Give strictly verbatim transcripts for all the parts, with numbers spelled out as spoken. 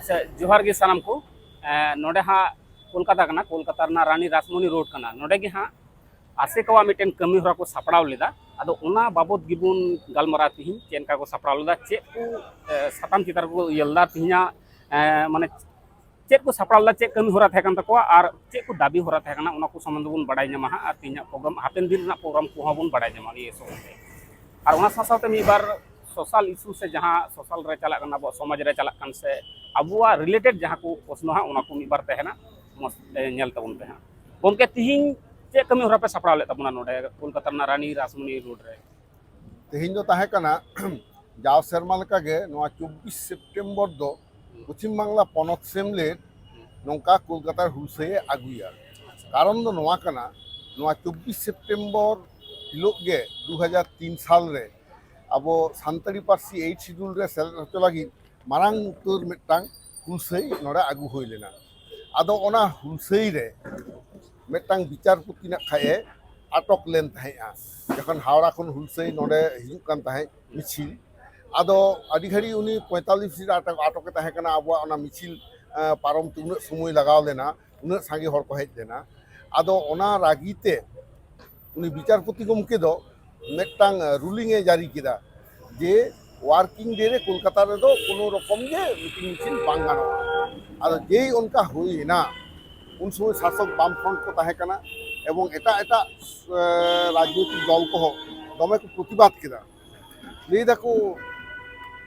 ᱥᱮ ᱡᱚᱦᱟᱨ ᱜᱮ ᱥᱟᱱᱟᱢ ᱠᱚ᱾ ᱮᱸ, ᱱᱚᱰᱮ ᱦᱟᱸᱜ ᱠᱳᱞᱠᱟᱛᱟ ᱠᱟᱱᱟ, ᱠᱳᱞᱠᱟᱛᱟ ᱨᱮᱱᱟᱜ ᱨᱟᱱᱤ ᱨᱟᱥᱢᱚᱱᱤ ᱨᱳᱰ ᱠᱟᱱᱟ᱾ ᱱᱚᱰᱮ ᱜᱮ ᱦᱟᱸᱜ ᱟᱥᱮᱠᱟᱣᱟᱜ ᱢᱤᱫᱴᱮᱱ ᱠᱟᱹᱢᱤ ᱦᱚᱨᱟ ᱠᱚ ᱥᱟᱯᱲᱟᱣ ᱞᱮᱫᱟ᱾ ᱟᱫᱚ ᱚᱱᱟ ᱵᱟᱵᱚᱛ ᱜᱮᱵᱚᱱ ᱜᱟᱞᱢᱟᱨᱟᱣ ᱛᱤᱦᱤᱧ, ᱪᱮᱫ ᱞᱮᱠᱟ ᱠᱚ ᱥᱟᱯᱲᱟᱣ ᱞᱮᱫᱟ, ᱪᱮᱫ ᱠᱚ, ᱮ, ᱥᱟᱛᱟᱢ ᱪᱮᱛᱟᱱ ᱨᱮᱠᱚ ᱤᱭᱟᱹ ᱞᱮᱫᱟ ᱛᱤᱦᱤᱧᱟᱜ, ᱮ, ᱢᱟᱱᱮ ᱪᱮᱫ ᱠᱚ ᱥᱟᱯᱲᱟᱣ ᱞᱮᱫᱟ, ᱪᱮᱫ ᱠᱟᱹᱢᱤ ᱦᱚᱨᱟ ᱛᱟᱦᱮᱸ ᱠᱟᱱ ᱛᱟᱠᱚᱣᱟ ᱟᱨ ᱪᱮᱫ ᱠᱚ ᱫᱟᱹᱵᱤ ᱦᱚᱨᱟ ᱛᱟᱦᱮᱸ ᱠᱟᱱᱟ, ᱚᱱᱟ ᱠᱚ ᱥᱚᱢᱵᱚᱱᱫᱷᱮ ᱵᱚᱱ ᱵᱟᱲᱟᱭ ᱧᱟᱢᱟ ᱦᱟᱸᱜ᱾ ᱟᱨ ᱛᱮᱦᱮᱧᱟᱜ ᱯᱨᱳᱜᱨᱟᱢ, ᱦᱟᱯᱮᱱ ᱫᱤᱱ ᱨᱮᱱᱟᱜ ᱯᱨᱳᱜᱨᱟᱢ ᱠᱚᱦᱚᱸ ᱵᱚᱱ ᱵᱟᱲᱟᱭ ᱧᱟᱢᱟ ᱱᱤᱭᱟᱹ ᱥᱚᱢᱚᱱᱫᱷᱮ᱾ ᱟᱨ ᱚᱱᱟ ᱥᱟᱶ ᱥᱟᱶᱛᱮ ᱢᱤᱫ ᱵᱟᱨ ᱥᱳᱥᱟᱞ ᱤᱥᱩ ᱥᱮ ᱡᱟᱦᱟᱸ ᱥᱳᱥᱟᱞ ᱨᱮ ᱪᱟᱞᱟᱜ ᱠᱟᱱᱟ, ᱟᱵᱚᱣᱟᱜ ᱥᱚᱢᱟᱡᱽ ᱨᱮ ᱪᱟᱞᱟᱜ ᱠᱟᱱ ᱥᱮ ᱟᱵᱚᱣᱟᱜ ᱨᱤᱞᱮᱴᱮᱰ ᱡᱟᱦᱟᱸ ᱠᱚ ᱯᱨᱚᱥᱱᱚ ᱦᱟᱸᱜ, ᱚᱱᱟ ᱠᱚ ᱢᱤᱫ ᱵᱟᱨ ᱛᱟᱦᱮᱱᱟ, ᱢᱚᱡᱽ ᱛᱮ ᱧᱮᱞ ᱛᱟᱵᱚᱱ ᱯᱮ ᱦᱟᱸᱜ᱾ ᱜᱚᱢᱠᱮ, ᱛᱤᱦᱤᱧ ᱪᱮᱫ ᱠᱟᱹᱢᱤ ᱦᱚᱨᱟ ᱯᱮ ᱥᱟᱯᱲᱟᱣ ᱞᱮᱫ ᱛᱟᱵᱚᱱᱟ ᱱᱚᱰᱮ ᱠᱳᱞᱠᱟᱛᱟ ᱨᱮᱱᱟᱜ ᱨᱟᱱᱤ ᱨᱟᱥᱢᱚᱱᱤ ᱨᱳᱰ ᱨᱮ? ᱛᱮᱦᱮᱧ ᱫᱚ ᱛᱟᱦᱮᱸ ᱠᱟᱱᱟ ᱡᱟᱣ ᱥᱮᱨᱢᱟ ᱞᱮᱠᱟᱜᱮ ᱱᱚᱣᱟ ᱪᱚᱵᱵᱤᱥ ᱥᱮᱯᱴᱮᱢᱵᱚᱨ ᱫᱚ ᱯᱚᱪᱷᱤᱢ ᱵᱟᱝᱞᱟ ᱯᱚᱱᱚᱛ ᱥᱮᱢᱞᱮᱫ ᱱᱚᱝᱠᱟ ᱠᱳᱞᱠᱟᱛᱟ ᱦᱩᱞᱥᱟᱹᱭᱮ ᱟᱹᱜᱩᱭᱟ᱾ ᱠᱟᱨᱚᱱ ᱫᱚ ᱱᱚᱣᱟ ᱠᱟᱱᱟ, ᱱᱚᱣᱟ ᱪᱚᱵᱵᱤᱥ ᱥᱮᱯᱴᱮᱢᱵᱚᱨ ᱦᱤᱞᱳᱜ ᱜᱮ ᱫᱩ ᱦᱟᱡᱟᱨ ᱛᱤᱱ ᱥᱟᱞ ᱨᱮ ᱟᱵᱚ ᱥᱟᱱᱛᱟᱲᱤ ᱯᱟᱹᱨᱥᱤ ᱮᱭᱤᱴ ᱥᱤᱰᱩᱞ ᱨᱮ ᱥᱮᱞᱮᱫ ᱦᱚᱪᱚ ᱞᱟᱹᱜᱤᱫ ᱢᱟᱨᱟᱝ ᱩᱛᱟᱹᱨ ᱢᱤᱫᱴᱟᱝ ᱦᱩᱞᱥᱟᱹᱭ ᱱᱚᱰᱮ ᱟᱹᱜᱩ ᱦᱩᱭ ᱞᱮᱱᱟ᱾ ᱟᱫᱚ ᱚᱱᱟ ᱦᱩᱞᱥᱟᱹᱭ ᱨᱮ ᱢᱤᱫᱴᱟᱝ ᱵᱤᱪᱟᱨᱯᱚᱛᱤ ᱱᱟᱜ ᱠᱷᱟᱡ ᱮ ᱟᱴᱚᱠ ᱞᱮᱱ ᱛᱟᱦᱮᱸᱫᱼᱟ, ᱡᱚᱠᱷᱚᱱ ᱦᱟᱣᱲᱟ ᱠᱷᱚᱱ ᱦᱩᱞᱥᱟᱹᱭ ᱱᱚᱰᱮ ᱦᱤᱡᱩᱜ ᱠᱟᱱ ᱛᱟᱦᱮᱸᱫ ᱢᱤᱪᱷᱤᱞ᱾ ᱟᱫᱚ ᱟᱹᱰᱤ ᱜᱷᱟᱹᱲᱤᱡ ᱩᱱᱤ ᱯᱚᱸᱭᱛᱟᱞᱤᱥ ᱨᱮ ᱟᱴᱚᱠ, ᱟᱴᱚᱠᱮ ᱛᱟᱦᱮᱸ ᱠᱟᱱᱟ᱾ ᱟᱵᱚᱣᱟᱜ ᱚᱱᱟ ᱢᱤᱪᱷᱤᱞ ᱟᱸ, ᱯᱟᱨᱚᱢ ᱛᱮ ᱩᱱᱟᱹᱜ ᱥᱚᱢᱚᱭ ᱞᱟᱜᱟᱣ ᱞᱮᱱᱟ, ᱩᱱᱟᱹᱜ ᱥᱟᱸᱜᱮ ᱦᱚᱲ ᱠᱚ ᱦᱮᱡ ᱞᱮᱱᱟ᱾ ᱟᱫᱚ ᱚᱱᱟ ᱨᱟᱹᱜᱤ ᱛᱮ ᱩᱱᱤ ᱵᱤᱪᱟᱨᱯᱚᱛᱤ ᱜᱚᱢᱠᱮ ᱫᱚ ᱢᱤᱫᱴᱟᱝ ᱨᱩᱞᱤᱝ ᱮ ᱡᱟᱹᱨᱤ ᱠᱮᱫᱟ ᱡᱮ ᱣᱟᱨᱠᱤᱝ ᱰᱮ ᱨᱮ ᱠᱳᱞᱠᱟᱛᱟ ᱨᱮᱫᱚ ᱠᱳᱱᱳ ᱨᱚᱠᱚᱢ ᱜᱮ ᱢᱤᱴᱤᱝ ᱢᱤᱪᱷᱤᱞ ᱵᱟᱝ ᱜᱟᱱᱚᱜᱼᱟ᱾ ᱟᱫᱚ ᱡᱮᱭ ᱚᱱᱠᱟ ᱦᱩᱭᱮᱱᱟ, ᱩᱱ ᱥᱚᱢᱚᱭ ᱥᱟᱥᱚᱠ ᱵᱟᱢ ᱯᱷᱨᱚᱱᱴ ᱠᱚ ᱛᱟᱦᱮᱸ ᱠᱟᱱᱟ ᱮᱵᱚᱝ ᱮᱴᱟᱜ ᱮᱴᱟᱜ ᱮ, ᱨᱟᱡᱽᱱᱳᱭᱛᱤᱠ ᱫᱚᱞ ᱠᱚᱦᱚᱸ ᱫᱚᱢᱮ ᱠᱚ ᱯᱨᱚᱛᱤᱵᱟᱫ ᱠᱮᱫᱟ᱾ ᱞᱟᱹᱭ ᱫᱟᱠᱚ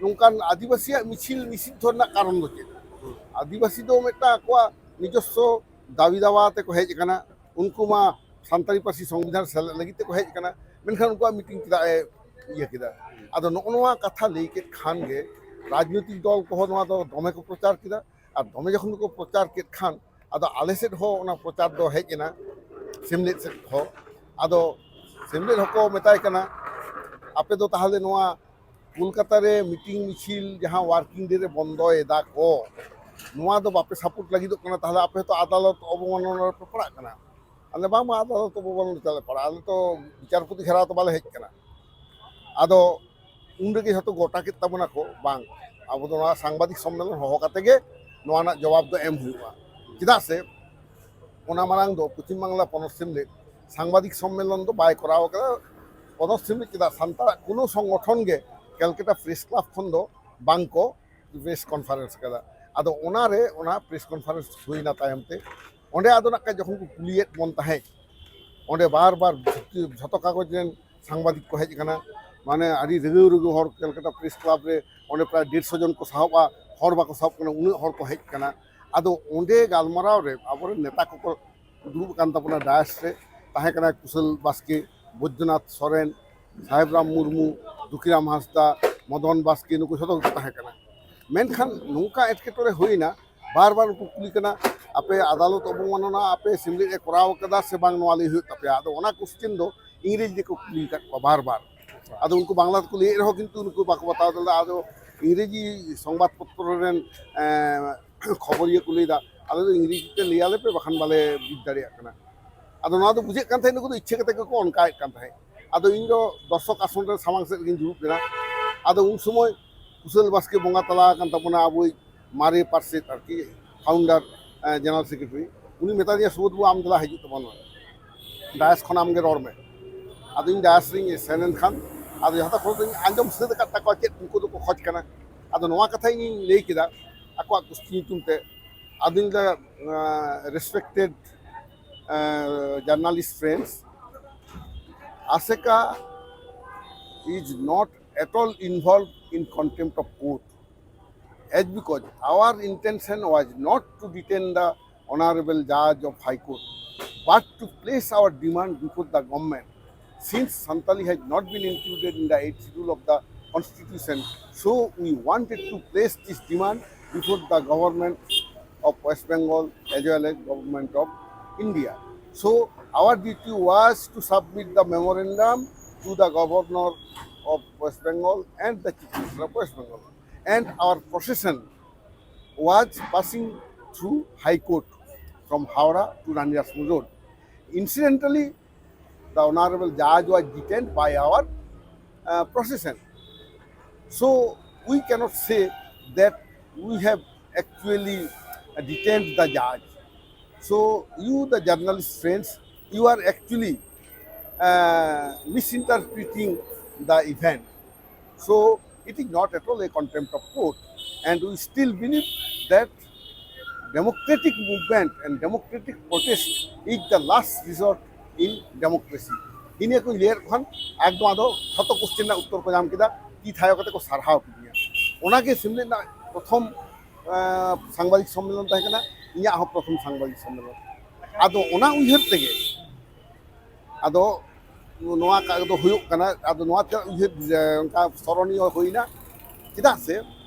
ᱱᱚᱝᱠᱟᱱ ᱟᱹᱫᱤᱵᱟᱹᱥᱤᱭᱟᱜ ᱢᱤᱪᱷᱤᱞ ᱱᱤᱥᱤᱫᱽᱫᱷᱚ ᱨᱮᱱᱟᱜ ᱠᱟᱨᱚᱱ ᱫᱚ ᱪᱮᱫ? ᱟᱹᱫᱤᱵᱟᱹᱥᱤ ᱫᱚ ᱢᱤᱫᱴᱟᱝ ᱟᱠᱚᱣᱟᱜ ᱱᱤᱡᱚᱥᱥᱚ ᱫᱟᱹᱵᱤ ᱫᱟᱣᱟ ᱛᱮᱠᱚ ᱦᱮᱡ ᱟᱠᱟᱱᱟ᱾ ᱩᱱᱠᱩ ᱢᱟ ᱥᱟᱱᱛᱟᱲᱤ ᱯᱟᱹᱨᱥᱤ ᱥᱚᱝᱵᱤᱫᱷᱟᱱ ᱥᱮᱞᱮᱫ ᱞᱟᱹᱜᱤᱫ ᱛᱮᱠᱚ ᱦᱮᱡ ᱟᱠᱟᱱᱟ, ᱢᱮᱱᱠᱷᱟᱱ ᱩᱱᱠᱩᱣᱟᱜ ᱢᱤᱴᱤᱝ ᱪᱮᱫᱟᱜ ᱮ ᱤᱭᱟᱹ ᱠᱮᱫᱟ? ᱟᱫᱚ ᱱᱚᱜᱼᱚ ᱱᱚᱣᱟ ᱠᱟᱛᱷᱟ ᱞᱟᱹᱭ ᱠᱮᱫ ᱠᱷᱟᱱ ᱜᱮ ᱨᱟᱡᱽᱱᱳᱭᱛᱤᱠ ᱫᱚᱞ ᱠᱚᱦᱚᱸ ᱱᱚᱣᱟ ᱫᱚ ᱫᱚᱢᱮ ᱠᱚ ᱯᱨᱚᱪᱟᱨ ᱠᱮᱫᱟ᱾ ᱟᱨ ᱫᱚᱢᱮ ᱡᱚᱠᱷᱚᱱ ᱠᱚ ᱯᱨᱚᱪᱟᱨ ᱠᱮᱫ ᱠᱷᱟᱱ ᱟᱫᱚ ᱟᱞᱮ ᱥᱮᱫ ᱦᱚᱸ ᱚᱱᱟ ᱯᱨᱚᱪᱟᱨ ᱫᱚ ᱦᱮᱡ ᱮᱱᱟ ᱥᱮᱢᱞᱮᱫ ᱥᱮᱫ ᱦᱚᱸ᱾ ᱟᱫᱚ ᱥᱮᱢᱞᱮᱫ ᱦᱚᱸᱠᱚ ᱢᱮᱛᱟᱭ ᱠᱟᱱᱟ, ᱟᱯᱮ ᱫᱚ ᱛᱟᱦᱚᱞᱮ ᱱᱚᱣᱟ ᱠᱳᱞᱠᱟᱛᱟ ᱨᱮ ᱢᱤᱴᱤᱝ ᱢᱤᱪᱷᱤᱞ ᱡᱟᱦᱟᱸ ᱣᱟᱨᱠᱤᱝ ᱰᱮ ᱨᱮ ᱵᱚᱱᱫᱚᱭᱮᱫᱟ ᱠᱚ, ᱱᱚᱣᱟ ᱫᱚ ᱵᱟᱯᱮ ᱥᱟᱯᱳᱨᱴ ᱞᱟᱹᱜᱤᱫᱚᱜ ᱠᱟᱱᱟ, ᱛᱟᱦᱚᱞᱮ ᱟᱯᱮ ᱦᱚᱸᱛᱚ ᱟᱫᱟᱞᱚᱛ ᱚᱵᱚᱢᱟᱱᱚᱱᱟ ᱨᱮᱯᱮ ᱯᱟᱲᱟᱜ ᱠᱟᱱᱟ᱾ ᱟᱞᱮ ᱵᱟᱝ, ᱵᱟᱝ, ᱟᱫᱟᱞᱚᱛ ᱚᱵᱚᱢᱟᱱᱚᱱᱟ ᱪᱟᱞᱮ ᱯᱟᱲᱟᱜᱼᱟ, ᱟᱞᱮ ᱛᱚ ᱵᱤᱪᱟᱨᱯᱚᱛᱤ ᱜᱷᱮᱨᱟᱣ ᱛᱚ ᱵᱟᱞᱮ ᱦᱮᱡ ᱠᱟᱱᱟ᱾ ᱟᱫᱚ ᱩᱱ ᱨᱮᱜᱮ ᱡᱷᱚᱛᱚ ᱜᱚᱴᱟ ᱠᱮᱫ ᱛᱟᱵᱚᱱᱟ ᱠᱚ, ᱵᱟᱝ, ᱟᱵᱚ ᱫᱚ ᱱᱚᱣᱟ ᱥᱟᱝᱵᱟᱫᱤᱠ ᱥᱚᱢᱢᱮᱞᱚᱱ ᱦᱚᱦᱚ ᱠᱟᱛᱮ ᱜᱮ ᱱᱚᱣᱟ ᱨᱮᱱᱟᱜ ᱡᱚᱵᱟᱵ ᱫᱚ ᱮᱢ ᱦᱩᱭᱩᱜᱼᱟ᱾ ᱪᱮᱫᱟᱜ ᱥᱮ ᱚᱱᱟ ᱢᱟᱲᱟᱝ ᱫᱚ ᱯᱚᱪᱷᱤᱢ ᱵᱟᱝᱞᱟ ᱯᱚᱱᱚᱛ ᱥᱤᱢᱞᱮᱫ ᱥᱟᱝᱵᱟᱫᱤᱠ ᱥᱚᱢᱢᱮᱞᱚᱱ ᱫᱚ ᱵᱟᱭ ᱠᱚᱨᱟᱣ ᱟᱠᱟᱫᱟ᱾ ᱯᱚᱱᱚᱛ ᱥᱤᱢᱞᱮᱫ ᱪᱮᱫᱟᱜ ᱥᱟᱱᱛᱟᱲᱟᱜ ᱠᱳᱱᱳ ᱥᱚᱝᱜᱚᱴᱷᱚᱱ ᱜᱮ ᱠᱮᱞᱠᱟᱴᱟ ᱯᱨᱮᱥ ᱠᱞᱟᱵᱽ ᱠᱷᱚᱱ ᱫᱚ ᱵᱟᱝ ᱠᱚ ᱯᱨᱮᱥ ᱠᱚᱱᱯᱷᱟᱨᱮᱱᱥ ᱟᱠᱟᱫᱟ᱾ ᱟᱫᱚ ᱚᱱᱟᱨᱮ ᱚᱱᱟ ᱯᱨᱮᱥ ᱠᱚᱱᱯᱷᱟᱨᱮᱱᱥ ᱦᱩᱭᱱᱟ ᱛᱟᱭᱚᱢ ᱛᱮ ᱚᱸᱰᱮ ᱟᱫᱚ ᱱᱟᱜ ᱠᱷᱟᱱ ᱡᱚᱠᱷᱚᱱ ᱠᱚ ᱠᱩᱞᱤᱭᱮᱫ ᱵᱚᱱ ᱛᱟᱦᱮᱸᱫ ᱚᱸᱰᱮ ᱵᱟᱨ ᱵᱟᱨ ᱡᱷᱚᱛᱚ ᱠᱟᱜᱚᱡᱽ ᱨᱮᱱ ᱥᱟᱝᱵᱟᱫᱤᱠ ᱠᱚ ᱦᱮᱡ ᱟᱠᱟᱱᱟ᱾ ᱢᱟᱱᱮ ᱟᱹᱰᱤ ᱨᱟᱹᱜᱟᱹᱣ ᱨᱟᱹᱜᱟᱹᱣ ᱦᱚᱲ ᱠᱮᱞᱠᱟᱴᱟ ᱯᱨᱮᱥ ᱠᱞᱟᱵᱽ ᱨᱮ ᱚᱸᱰᱮ ᱯᱨᱟᱭ ᱰᱮᱲᱥᱚ ᱡᱚᱱ ᱠᱚ ᱥᱟᱦᱚᱵᱼᱟ, ᱦᱚᱲ ᱵᱟᱠᱚ ᱥᱟᱦᱚᱵ ᱠᱟᱱᱟ, ᱩᱱᱟᱹᱜ ᱦᱚᱲ ᱠᱚ ᱦᱮᱡ ᱟᱠᱟᱱᱟ᱾ ᱟᱫᱚ ᱚᱸᱰᱮ ᱜᱟᱞᱢᱟᱨᱟᱣ ᱨᱮ ᱟᱵᱚᱨᱮᱱ ᱱᱮᱛᱟ ᱠᱚᱠᱚ ᱫᱩᱲᱩᱵ ᱟᱠᱟᱱ ᱛᱟᱵᱚᱱᱟ ᱰᱟᱭᱟᱥ ᱨᱮ᱾ ᱛᱟᱦᱮᱸ ᱠᱟᱱᱟᱭ ᱠᱩᱥᱟᱞ ᱵᱟᱥᱠᱮ, ᱵᱳᱭᱫᱚᱱᱟᱛᱷ ᱥᱚᱨᱮᱱ, ᱥᱟᱦᱮᱵᱽ ᱨᱟᱢ ᱢᱩᱨᱢᱩ, ᱫᱩᱠᱷᱤᱨᱟᱢ ᱦᱟᱸᱥᱫᱟ, ᱢᱚᱫᱚᱱ ᱵᱟᱥᱠᱮ, ᱱᱩᱠᱩ ᱡᱷᱚᱛᱚ ᱜᱮᱠᱚ ᱛᱟᱦᱮᱸ ᱠᱟᱱᱟ᱾ ᱢᱮᱱᱠᱷᱟᱱ ᱱᱚᱝᱠᱟ ᱮᱴᱠᱮᱴᱚᱬᱮ ᱦᱩᱭᱱᱟ, ᱵᱟᱨ ᱵᱟᱨ ᱩᱱᱠᱩ ᱠᱩᱞᱤ ᱠᱟᱱᱟ, ᱟᱯᱮ ᱟᱫᱟᱞᱚᱛ ᱚᱵᱚᱢᱟᱱᱚᱱᱟ ᱟᱯᱮ ᱥᱤᱢᱞᱮᱫ ᱮ ᱠᱚᱨᱟᱣ ᱠᱟᱫᱟ ᱥᱮ ᱵᱟᱝ, ᱱᱚᱣᱟ ᱞᱟᱹᱭ ᱦᱩᱭᱩᱜ ᱛᱟᱯᱮᱭᱟ᱾ ᱟᱫᱚ ᱚᱱᱟ ᱠᱚᱥᱪᱮᱱ ᱫᱚ ᱤᱝᱨᱮᱡᱤ ᱛᱮᱠᱚ ᱠᱩᱞᱤ ᱟᱠᱟᱫ ᱠᱚᱣᱟ ᱵᱟᱨ ᱵᱟᱨ᱾ ᱟᱫᱚ ᱩᱱᱠᱩ ᱵᱟᱝᱞᱟ ᱛᱮᱠᱚ ᱞᱟᱹᱭᱮᱫ ᱨᱮᱦᱚᱸ ᱠᱤᱱᱛᱩ ᱩᱱᱠᱩ ᱵᱟᱠᱚ ᱵᱟᱛᱟᱣ ᱫᱟᱲᱮᱭᱟᱫᱟ᱾ ᱟᱫᱚ ᱤᱝᱨᱮᱡᱤ ᱥᱚᱝᱵᱟᱫ ᱯᱚᱛᱨᱚ ᱨᱮᱱ ᱮᱸ, ᱠᱷᱚᱵᱚᱨᱤᱭᱟᱹ ᱠᱚ ᱞᱟᱹᱭᱫᱟ, ᱟᱞᱮ ᱫᱚ ᱤᱝᱨᱮᱡᱤ ᱛᱮ ᱞᱟᱹᱭ ᱟᱞᱮ ᱯᱮ, ᱵᱟᱠᱷᱟᱱ ᱵᱟᱞᱮ ᱵᱩᱡᱽ ᱫᱟᱲᱮᱭᱟᱜ ᱠᱟᱱᱟ᱾ ᱟᱫᱚ ᱱᱚᱣᱟ ᱫᱚ ᱵᱩᱡᱷᱟᱹᱜ ᱠᱟᱱ ᱛᱟᱦᱮᱸᱫ ᱱᱩᱠᱩ ᱫᱚ ᱤᱪᱪᱷᱟᱹ ᱠᱟᱛᱮ ᱜᱮᱠᱚ ᱚᱱᱠᱟᱭᱮᱫ ᱠᱟᱱ ᱛᱟᱦᱮᱸᱫ᱾ ᱟᱫᱚ ᱤᱧ ᱫᱚ ᱫᱚᱨᱥᱚᱠ ᱟᱥᱚᱱ ᱨᱮ ᱥᱟᱢᱟᱝ ᱥᱮᱫ ᱨᱮᱜᱤᱧ ᱫᱩᱲᱩᱵ ᱞᱮᱱᱟ᱾ ᱟᱫᱚ ᱩᱱ ᱥᱚᱢᱚᱭ ᱠᱩᱥᱟᱹᱞ ᱵᱟᱥᱠᱮ ᱵᱚᱸᱜᱟ ᱛᱟᱞᱟ ᱟᱠᱟᱱ ᱛᱟᱵᱚᱱᱟ, ᱟᱵᱚᱭᱤᱡ ᱢᱟᱨᱮ ᱯᱟᱨᱥᱮᱛ ᱟᱨᱠᱤ, ᱯᱷᱟᱣᱩᱱᱰᱟᱨ, ᱡᱮᱱᱟᱨᱮᱞ ᱥᱮᱠᱨᱮᱴᱟᱨᱤ, ᱩᱱᱤ ᱢᱮᱛᱟᱫᱤᱧᱟ, "ᱥᱩᱵᱳᱫᱷ ᱵᱟᱵᱩ, ᱟᱢ ᱫᱮᱞᱟ ᱦᱤᱡᱩᱜ ᱛᱟᱵᱚᱱ ᱢᱮ, ᱰᱟᱭᱟᱥ ᱠᱷᱚᱱ ᱟᱢᱜᱮ ᱨᱚᱲ ᱢᱮ᱾" ᱟᱫᱚ ᱤᱧ ᱰᱟᱭᱟᱥ ᱨᱤᱧ ᱥᱮᱱ ᱮᱱ ᱠᱷᱟᱱ ᱟᱫᱚ ᱡᱚᱛᱚ ᱠᱷᱚᱱ ᱫᱚᱧ ᱟᱸᱡᱚᱢ ᱥᱟᱹᱛ ᱟᱠᱟᱫ ᱛᱟᱠᱚᱣᱟ ᱪᱮᱫ ᱩᱱᱠᱩ ᱫᱚᱠᱚ ᱠᱷᱚᱡᱽ ᱠᱟᱱᱟ᱾ ᱟᱫᱚ ᱱᱚᱣᱟ ᱠᱟᱛᱷᱟ ᱤᱧᱤᱧ ᱞᱟᱹᱭ ᱠᱮᱫᱟ ᱟᱠᱚᱣᱟᱜ ᱜᱩᱥᱴᱤ ᱧᱩᱛᱩᱢ ᱛᱮ᱾ ᱟᱫᱚᱧ ᱞᱟᱹᱭᱫᱟ, "ᱨᱮᱥᱯᱮᱠᱴᱮᱰ ᱡᱟᱨᱱᱟᱞᱤᱥᱴ ᱯᱷᱨᱮᱱᱰᱥ, ᱟᱥᱮᱠᱟ is not at all involved in contempt of court, as because our intention was not to detain the Honorable Judge of High Court, but to place our demand before the government. Since Santali has not been included in the eighth schedule of the Constitution, so we wanted to place this demand before the government of West Bengal as well as government of India. So our duty was to submit the memorandum to the governor of West Bengal and the Chief Minister of West Bengal. And our procession was passing through High Court from Howrah to Rani Rashmi Road. Incidentally, the Honorable Judge was detained by our uh, procession. So we cannot say that we have actually detained the judge. So you, the journalist friends, you are actually uh, misinterpreting the event. So it is not at all a contempt of court, and we still believe that democratic movement and democratic protest is the last resort in democracy. ᱤᱱᱟᱹ ᱠᱚ ᱞᱟᱹᱭᱟᱫ ᱠᱚ ᱠᱷᱟᱱ ᱮᱠᱫᱚᱢ ᱟᱫᱚ ᱡᱷᱚᱛᱚ question ᱨᱮᱱᱟᱜ ᱩᱛᱛᱚᱨ ᱠᱚ ᱧᱟᱢ ᱠᱮᱫᱟ, ᱛᱤ ᱛᱷᱟᱭᱚ ᱠᱟᱛᱮ ᱠᱚ ᱥᱟᱨᱦᱟᱣ ᱠᱤᱫᱤᱧᱟ᱾ ᱚᱱᱟᱜᱮ ᱥᱮᱢᱞᱮᱫ ᱨᱮᱱᱟᱜ ᱯᱨᱚᱛᱷᱚᱢ ᱥᱟᱝᱵᱟᱫᱤᱠ ᱥᱚᱢᱢᱮᱞᱚᱱ ᱛᱟᱦᱮᱸ ᱠᱟᱱᱟ, ᱤᱧᱟᱹᱜ ᱦᱚᱸ ᱯᱨᱚᱛᱷᱚᱢ ᱥᱟᱝᱵᱟᱫᱤᱠ ᱥᱚᱢᱢᱮᱞᱚᱱ᱾ ᱟᱫᱚ ᱚᱱᱟ ᱩᱭᱦᱟᱹᱨ ᱛᱮᱜᱮ ᱟᱫᱚ ᱱᱚᱣᱟ ᱠᱟ-, ᱫᱚ ᱦᱩᱭᱩᱜ ᱠᱟᱱᱟ᱾ ᱟᱫᱚ ᱱᱚᱣᱟ ᱛᱮ ᱩᱭᱦᱟᱹᱨ, ᱮ, ᱚᱱᱠᱟ ᱥᱚᱨᱚᱱᱤᱭᱚ ᱦᱩᱭᱱᱟ᱾ ᱪᱮᱫᱟᱜ ᱥᱮ